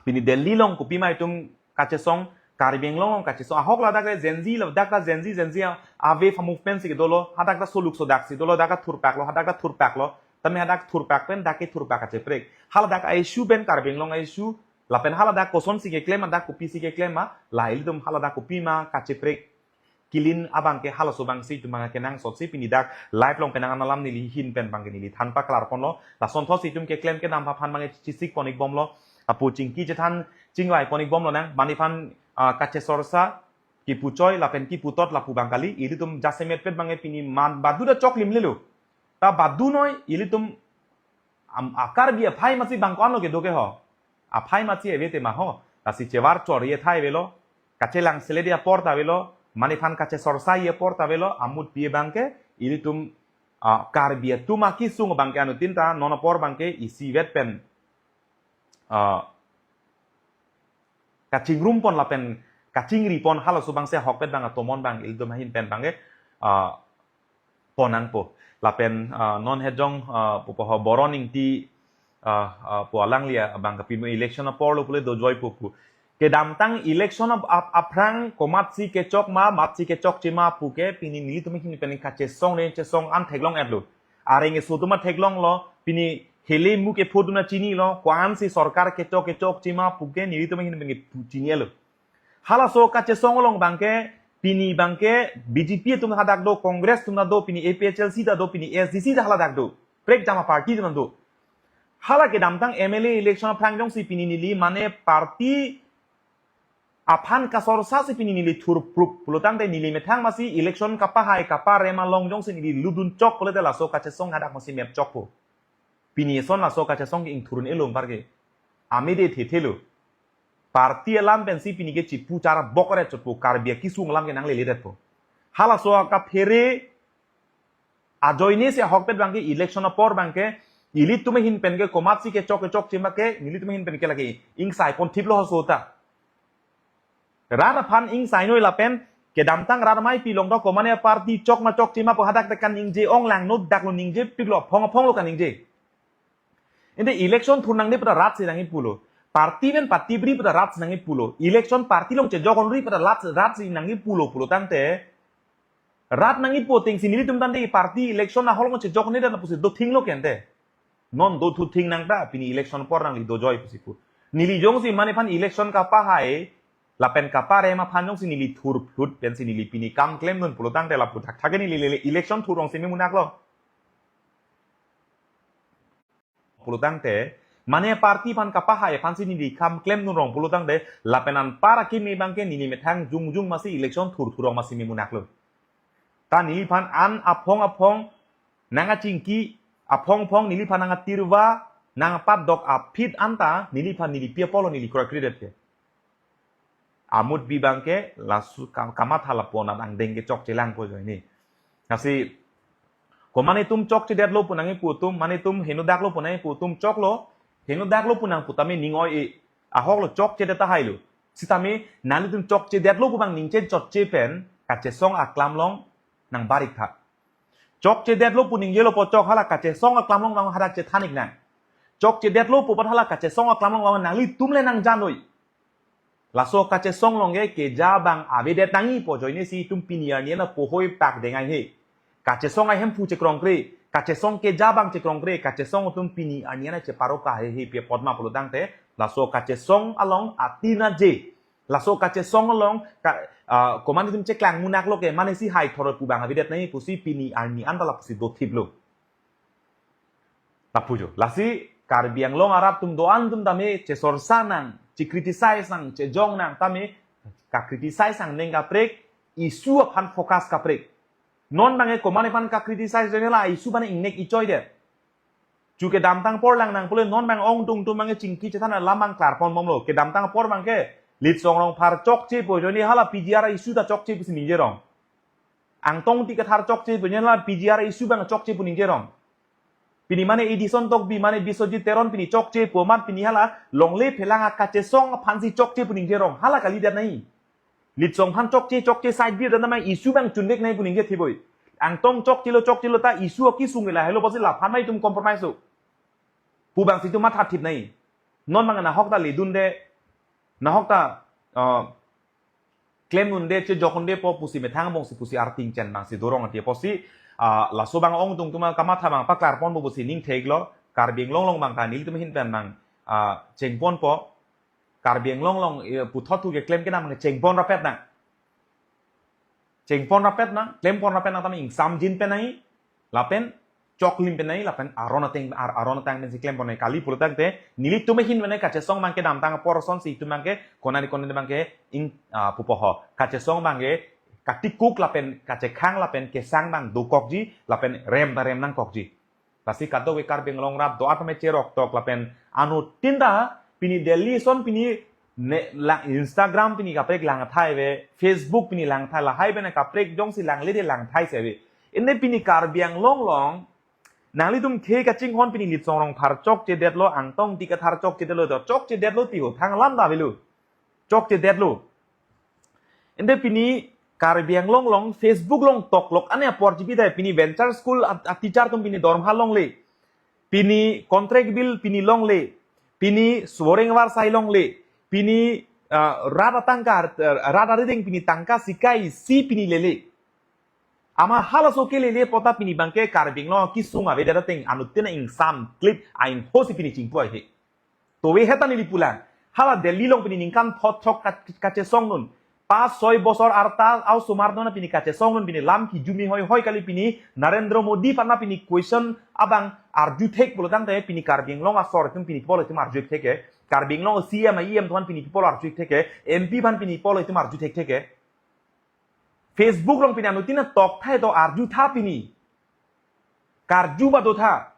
pini Delhi along kopima itum kachesong, Karbi Anglong along kachesong, ahok ladak le Gen Z, ladak ta Gen Z, Gen Z a, a wave a movement si kedolo, hadak ta soluk sodak si dolo, dak ta thurpaklo, hadak ta thurpaklo, tame hadak thurpak pen dak ke thurpak kacheprek. Haladak a-issue pen Karbi Anglong a-issue, lapen haladak kosonsi keklem, hadak kopisi keklem ma, la ilitum haladak kopima kacheprek kilin abangke halaso abangsi itum abang kenangsotsi pini dak live along penang an alam neli ahin pen abangke neli than paklarponlo. Lasonthotsi itum keklem kedam aphan abangke chesik pon-ikbomlo. Apu chingki chethan chingvai pon-ikbomlo nang. Mane aphan, ah, kachesorsa, kipu choi, lapen kipu tot lapu abang kali. Ilitum jasemet pet abangke pini man badu ta choklimlelo. Ta badu noi, ilitum am, a Karbi aphai masi bang ko-anlo kedo ke ho. Aphai masi ave te ma ho. Lasi chevar chor ye thai avelo. Kachelang selet apor ta avelo. Mane aphan kachesorsa ye apor ta avelo. Amutpi abangke ilitum, ah, Karbi atum akesung abangke anuttin ta non apor abangke isivet pen, ah, kachingrumpon lapen kachingripon halaso abangsi ahokpet abang atomon abang ilitum ahin pen abangke, ah, pon nangpo. Lapen, ah, non hejong, ah, pupo ho Boron Ingti, ah, ah, pu alangli abangke pini election aporlo pule dojoipo pu. Kedamtang election ap-, ap-, aphrang komatsi kechok ma, matsi kechokche ma pu ke pini nelitum ahin pen kachesong ne chesong an theklong-etlo. Areng esu atum ta theklonglo, pini hele mu kepho atum ta chinilo, ko-ansi sorkar kechok kechokche ma pu ke nelitum ahin pen pu chini-etlo. Halaso kachesong along abangke, pini abangke B J P atum hadak do, Congress atum ta do, pini A P H L C ta do, pini A S D C ta haladak do. Prekjama party atum ta do. Hala kedamtang M L A election aphrang jongsi pini neli mane party aphan kasorsa si pini neli thurprup pulotangte neli methang masi election kapahai kaparem along jongsi neli ludun chok pulote laso kachesong hadak masi mep chokpo. Pini eson laso kachesong ke ingthur un-elo anparke. Amede thethelo. Party alam pensi pini ke chipu chara bokre chotpo, Karbi akesung alam ke nangleledet po. Halaso kaphere ajoine si ahokpet abangke election apor abangke ilitum ahin pen ke komatsi kechok kechokche ma ke nelitum ahin pen ke lake ingsai pon thiplo halaso ta. Rat aphan ingsainoi lapen kedamtang rat amei pilong do komane party chok ma chokche ma pu hadak ta kaningje ong langno, daklo ningjepiklo, aphong aphonglo kaningje. Ante election thurnangde pu ta rat si nangji pulo. Party pen party bri pu ta rat si nangji pulo. Election party along chejok-onri pu ta rat, rat si nangji pulo pulotangte. Rat nangji pu atengsi nelitum tangte party election ahok along chejok-onri dan pusi dothinglo ke ante. Non dothu thing nang ta, pini election apor nangli dojoi pusi pu. Neli jongsi mane aphan election kapahai, lapen kaparem aphan jongsi neli thurphlut pensi neli pini kam klemdun pulotangte lapu thakthak ke neli lele election thur-ong si memunaklo. Pulotangte, mane party aphan kapahai aphansi neli kam klemdun rong pulotangte, lapen anpar akeme abangke neli methang jongjong masi election thurthur-ong masi memunaklo. Ta neliphan an aphong aphong nangkachingki, aphong aphong neliphan nangkatirva, nangkapatdok aphi anta neliphan neli pi apotlo neli kroikredet ke. Amutpi abangke laso kam-, kamatha lapu-an angdeng ke chokchelang pu ajoine. Lasi, ko mane itum chokchedetlo pu nangji pu atum, mane itum henodaklo pu nangji pu atum choklo, henodaklo pu nang pu tame ning oi-e, ahoklo chokchedet tahailo. Sitame nanglitum chokchedetlo pu abang ningje chotche pen, kachesong aklam along nangbar-iktha. Chokchedetlo pu ningjelo pu chok hala kachesong aklam along vang hadak chethan-ik nang. Chokchedetlo pu apot hala kachesong aklam along vang nanglitum le nangjan noi. Laso kachesong along ke keja abang avedet nangji pu ajoine si itum pini arni an apohoi pak dengai he. Kachesong ahemphu chekrongkre, kachesong keja abang chekrongkre, kachesong atum pini arni an cheparo ka he he pi apot ma pulotangte, laso kachesong along atina je. Laso kachesong along ka, ah, komat itum cheklang munak lo ke mane si hai thor pu abang avedet nangji pusi pini arni an ta lapusi dothiplo. Lapu jo. Lasi Karbi Anglong arat atum do-an atum tame chesorsa nang, che-criticize nang, chejong nang tame ka-criticize nang neng kaprek, issue aphan focus kaprek. Non abang ke komat aphan ka-criticize nang la issue abang ingnek ichoi de. Chu kedamtang apor lang nang pule non abang ongdung atum abang ke chingki chethan alam abang klarpon bomlo. Kedamtang apor abang ke Litsong Rongphar chokche pu ajoine hala P G R issue ta chokche pusi ningjerong. Angtong Ingti Kathar chokche pu ajoine hala P G R issue abang chokche pu ningjerong. Pini mane Edison Tokbi mane Biswajit Teron pini chokche pu amat pini hala longle phelang akachesong aphansi chokche pu ningjerong. Hala kalidet nangji. Litsong aphan chokche chokche side bir dan abang issue abang chunvek nangji pu ningje thiboi. Angtong chokchelo chokchelo ta issue akesung ke lahelo pusi laphan ma itum compromise lo pu abangsi itum matha thip nangji. Non abang nahok ta ledunde, nahok ta, ah, klem unde, chejok unde pu pusi methang abangsi pusi arting chen abangsi dorong ati pusi, ah, laso abang ongdung atum kamatha abang paklarponpo pusi ning theklo. Karbi Anglong along abang ta nelitum ahin pen abang, ah, chengponpo. Karbi Anglong along, eh, puthot thu keklem kenam abang chengpon rapet nang. Chengpon rapet nang, klempon rapet nang tame ingsamjin pen nangji, lapen choklim pen nangji, lapen aron ateng, ar-, aron ateng pensi klempon nangji kali pulotangte, nelitum ahin pen nangji kachesong abang ke kedamtang apor asonsi itum abang ke, konani konani abang ke ing, ah, pupo ho. Kachesong abang ke katikuk lapen kachekhang lapen kesang abang dokokji, lapen rem ta rem nangkokji. Lasi kadokave Karbi Anglong arat do-an tame cherok tok lapen anuttin ta pini Delhi ason pini ne, la, Instagram pini kaprek langthai ave, Facebook pini langthai, lahai pen kaprek jongsi langle de langthai si ave. Inde pini Karbi Anglong along nanglitum khei kachinghon pini Litsong Rongphar chokchedetlo, Angtong Ingti Kathar chokchedetlo, do chokchedetlo ti ho thang alam ta avelo. Chokchedetlo. Inde pini Karbi Anglong along Facebook along toklok ane apor chipi dai pini Venture School a, a teacher atum pini dorma longle. Pini contract bill pini longle. Pini suboreng avarsai longle. Pini, ah, rat atangka, ah, rat arideng pini tangka sikai si pini lele. Amat halaso kelele apot ta pini abang ke Karbi Anglong akesung avedet ateng anuttin ingsamklip ain hosi pini chingpu ahe. Towe heta neli pulang. Hala Delhi along pini ningkan thot thok ka-, kachesong dun. Pas soi bosor arta au sumar dun pini kachesong dun pini lam kijumi hoi hoi kali pini Narendra Modi aphan pini question abang arju thek pulotangte pini Karbi Anglong asor atum pini polo itum arju thek ke. Karbi Anglong C M, E M atum aphan pini polo arju thek ke. M P aphan pini polo itum arju thek thek ke. Facebook along pini anuttin tok thai to arju tha pini. Karju ba do tha.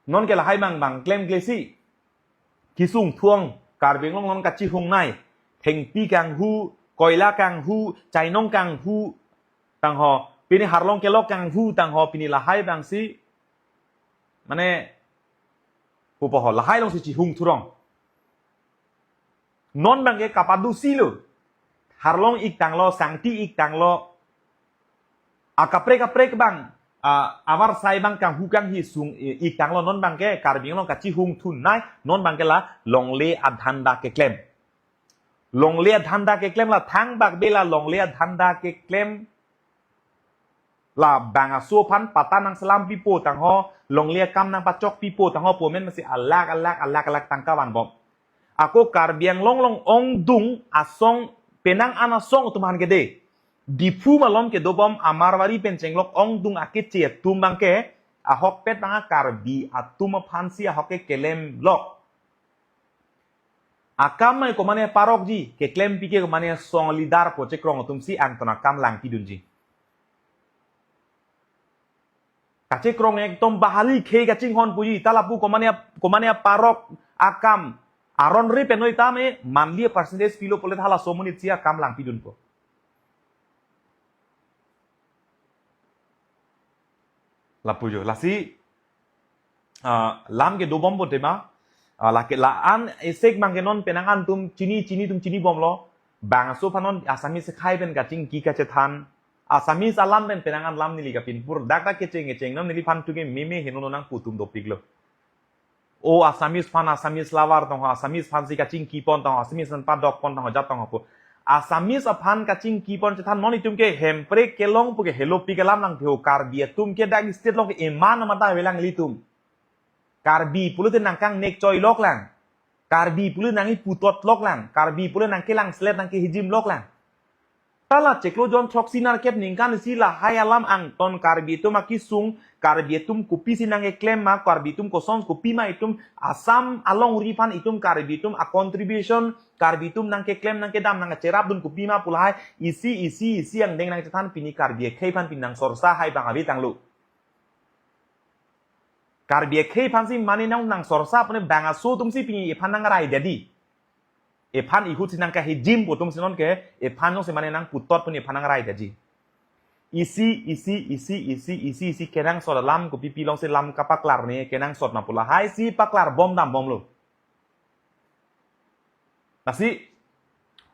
Non ke lahai abang abang klemkle si. Kesung thuang Karbi Anglong non kachihung nai. Thengpi kanghu, koila kanghu, chainong kanghu. Tangho, pini harlong kelok kanghu, tangho, pini lahai abangsi. Mane, pupo ho, lahai alongsi chihung thurong. Non abang ke kapadusi lo. Harlong ik tanglo, sangti ik tanglo. Akaprek kaprek abang, ah, avarsai abang kanghu kanghi sung, eh, ik tanglo non abang ke Karbi Anglong kachihung thun nai, non abang ke la longle adhanda keklem. Longle adhanda keklem la thangbak be la longle adhanda keklem. La bang aso aphan pata nangselam pipo tangho, longle akam nangpachok pipo tangho, pu amen masi alak, alak, alak, alak tangka vanbom. Ako Karbi Anglong along ongdung asong penang an asong atum aphan kede. Diphu malom kedobom a-Marwari pen chenglok ongdung akeche atum abang ke, ahokpet abang a-Karbi atum aphansi ahok ke kelemlok. Akam mai komane parokji, keklem pike komane song leader pu chekrong atumsi angton akam langpidunji. Kachekrong ekdom bahali khei kachinghon puji, ta lapu komane, komane parok akam, aron ri penoi tame, monthly percentage pilo pulote hala somonit si akam langpidunpo. Lapu jo, lasi, ah, lam kedobom pote ma, ah, lake la-an esek abang ke non penang an atum chini, chini atum chinibomlo, bang aso aphan non Assamese akhai pen kachingki kachethan, Assamese alam pen penang an lam neli kapinpur. Dak dak kecheng kecheng non neliphan tuke meme heno nang putum dopiklo. O Assamese phan Assamese lover tong ho, Assamese phan si kachingki pon tong ho, Assamese phan padok pon tong ho, jat tong ho pu. Assamese aphan kachingki pon chethan non itum ke Hemprek kelong pu ke helopik alam nangthe ho, Karbi atum ke dak state along ke eman mata avelang ilitum. Karbi pulote nangkangnek choi lok lang. Karbi pulote nangkiputot lok lang. Karbi pulote nangkelang selet nangkehijim lok lang. Ta la chiklo jon throksi nerkep ningkan isi lahai alam angton Karbi atum akesung, Karbi atum kopisi nangkeklem ma, Karbi atum koson kopima itum Assam alongri aphan itum Karbi atum a-contribution, Karbi atum nangkeklem nangkedam nangkacherapdun kopima pu lahai isi isi isi angdeng nangchethan pini Karbi akhei aphan pini nangsorsa hai bang ave tanglo. Karbi akhei aphan si mane nang nangsorsa pune bang aso atum si pini ephan nangrai dadi. Ephan ihut si nangkahijim pu atum si non ke ephan jongsi mane nangputot pune ephan nangrai dadi. Isi isi isi isi isi isi kenangsot alam kopi pilong si lam kapaklar ne kenangsot ma pu lahai si paklar bom dam bomlo. Lasi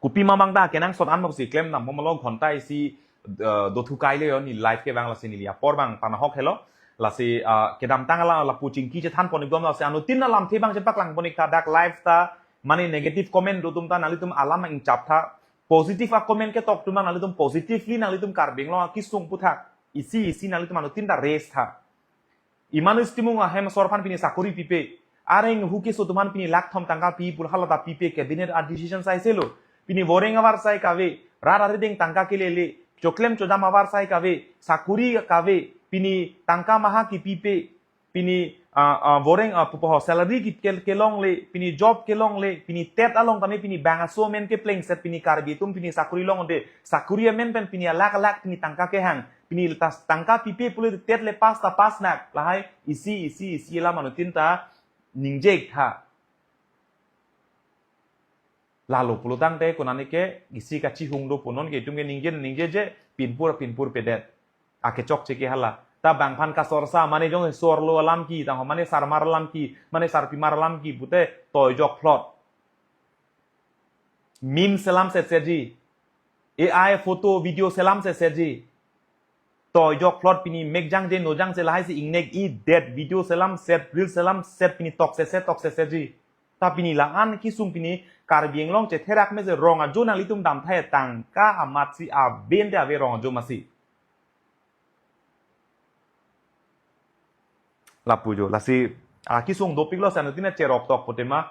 kopima bang ta kenangsot an ma pusi klem dam bomlo, ghonta isi eh, dothu kaile yo neli live ke bang lasi neli apor bang panahok helo. Lasi eh, kedamtang ala lapu chingki chethan pon ik bom lasi anuttin alamthe bang chepaklang pon ik tha, dak live ta mane negative comment do atum ta nanglitum alam ingchap tha. Positive a-comment ketok atum nanglitum positively nanglitum Karbi Anglong akesung puthak isi isi nanglitum anuttin ta raise tha. Iman stimung ahem asor aphan pini sakori pipe. Areng hu keso atum aphan pini lakh thom tangka pi pu hala ta pipe, cabinet a-decision sai selo. Pini voreng avarsai kave, rat arideng tangka kelele, choklem chodam avarsai kave, sakori kave, pini tangka maha kipipe, pini ah, ah, voreng ah, pupo ho salary ki kel kelongle, pini job kelongle, pini tet along tame pini bang aso amen keplengset pini Karbi atum pini sakori longde, sakori amen pen pini alakh alakh pini tangka kehang. Pini tas tangka pipe pulote tet le pass ta pass nak lahai isi isi isi alam anuttin ta ningje ik tha. Lalo pulotangte konane ke isi kachihung do pu non ke itum ke ningje ningje je pinpur pinpur pedet. Akechokche ke hala. Ta bang aphan kasorsa mane jong sorlo alam ki, tang mane sarmar alam ki, mane sarpimar alam ki pute toijok phlot. Meme selam setsetji. A I photo video selam setsetji. Toijok phlot pini mekjang je nojang je lahai si ingnek-i det video selam set, reel selam set pini tok setset tok setsetji. Ta pini la-an kesung pini Karbi Anglong chetherak me je rong ajo nanglitum damthai tangka amat si aben te ave rong ajo masi. Lapu jo, lasi akesung dopiklo si anuttin ta cherok tok pute ma.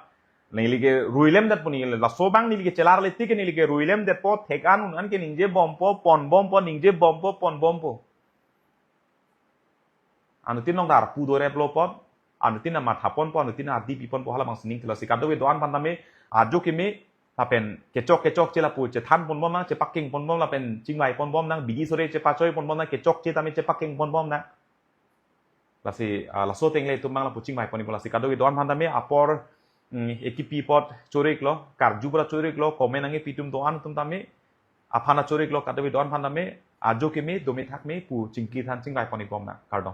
Neli ke ruilem det pu neli laso bang neli ke chelarle tik neli ke ruilem detpo, thek an un an ke ningje bompo, pon bompo, ningje bompo, pon bompo. Anuttin along dar pu do replo pon, anuttin na matha ponpo, anuttin na ardi pi ponpo hala bang sining tilo si kadokave do-an aphan tame, ajo keme, lapen kechok kechokche lapu chethan pon bom nang, chepakeng pon bom lapen chingvai pon bom nang, bidi sore chepachoi pon bom nang, kechokche tame chepakeng pon bom nang. Lasi ah, laso tengle itum bang lapu chingvai pon ipo lasi kadokave do-an aphan tame apor mm, ekipi apot choriklo, karju pura choriklo, comment nangkepi atum do-an atum tame, aphan choriklo kadokave do-an aphan tame, ajo keme, dome thak me pu chingki than chingvai pon ik bom nang, kardom.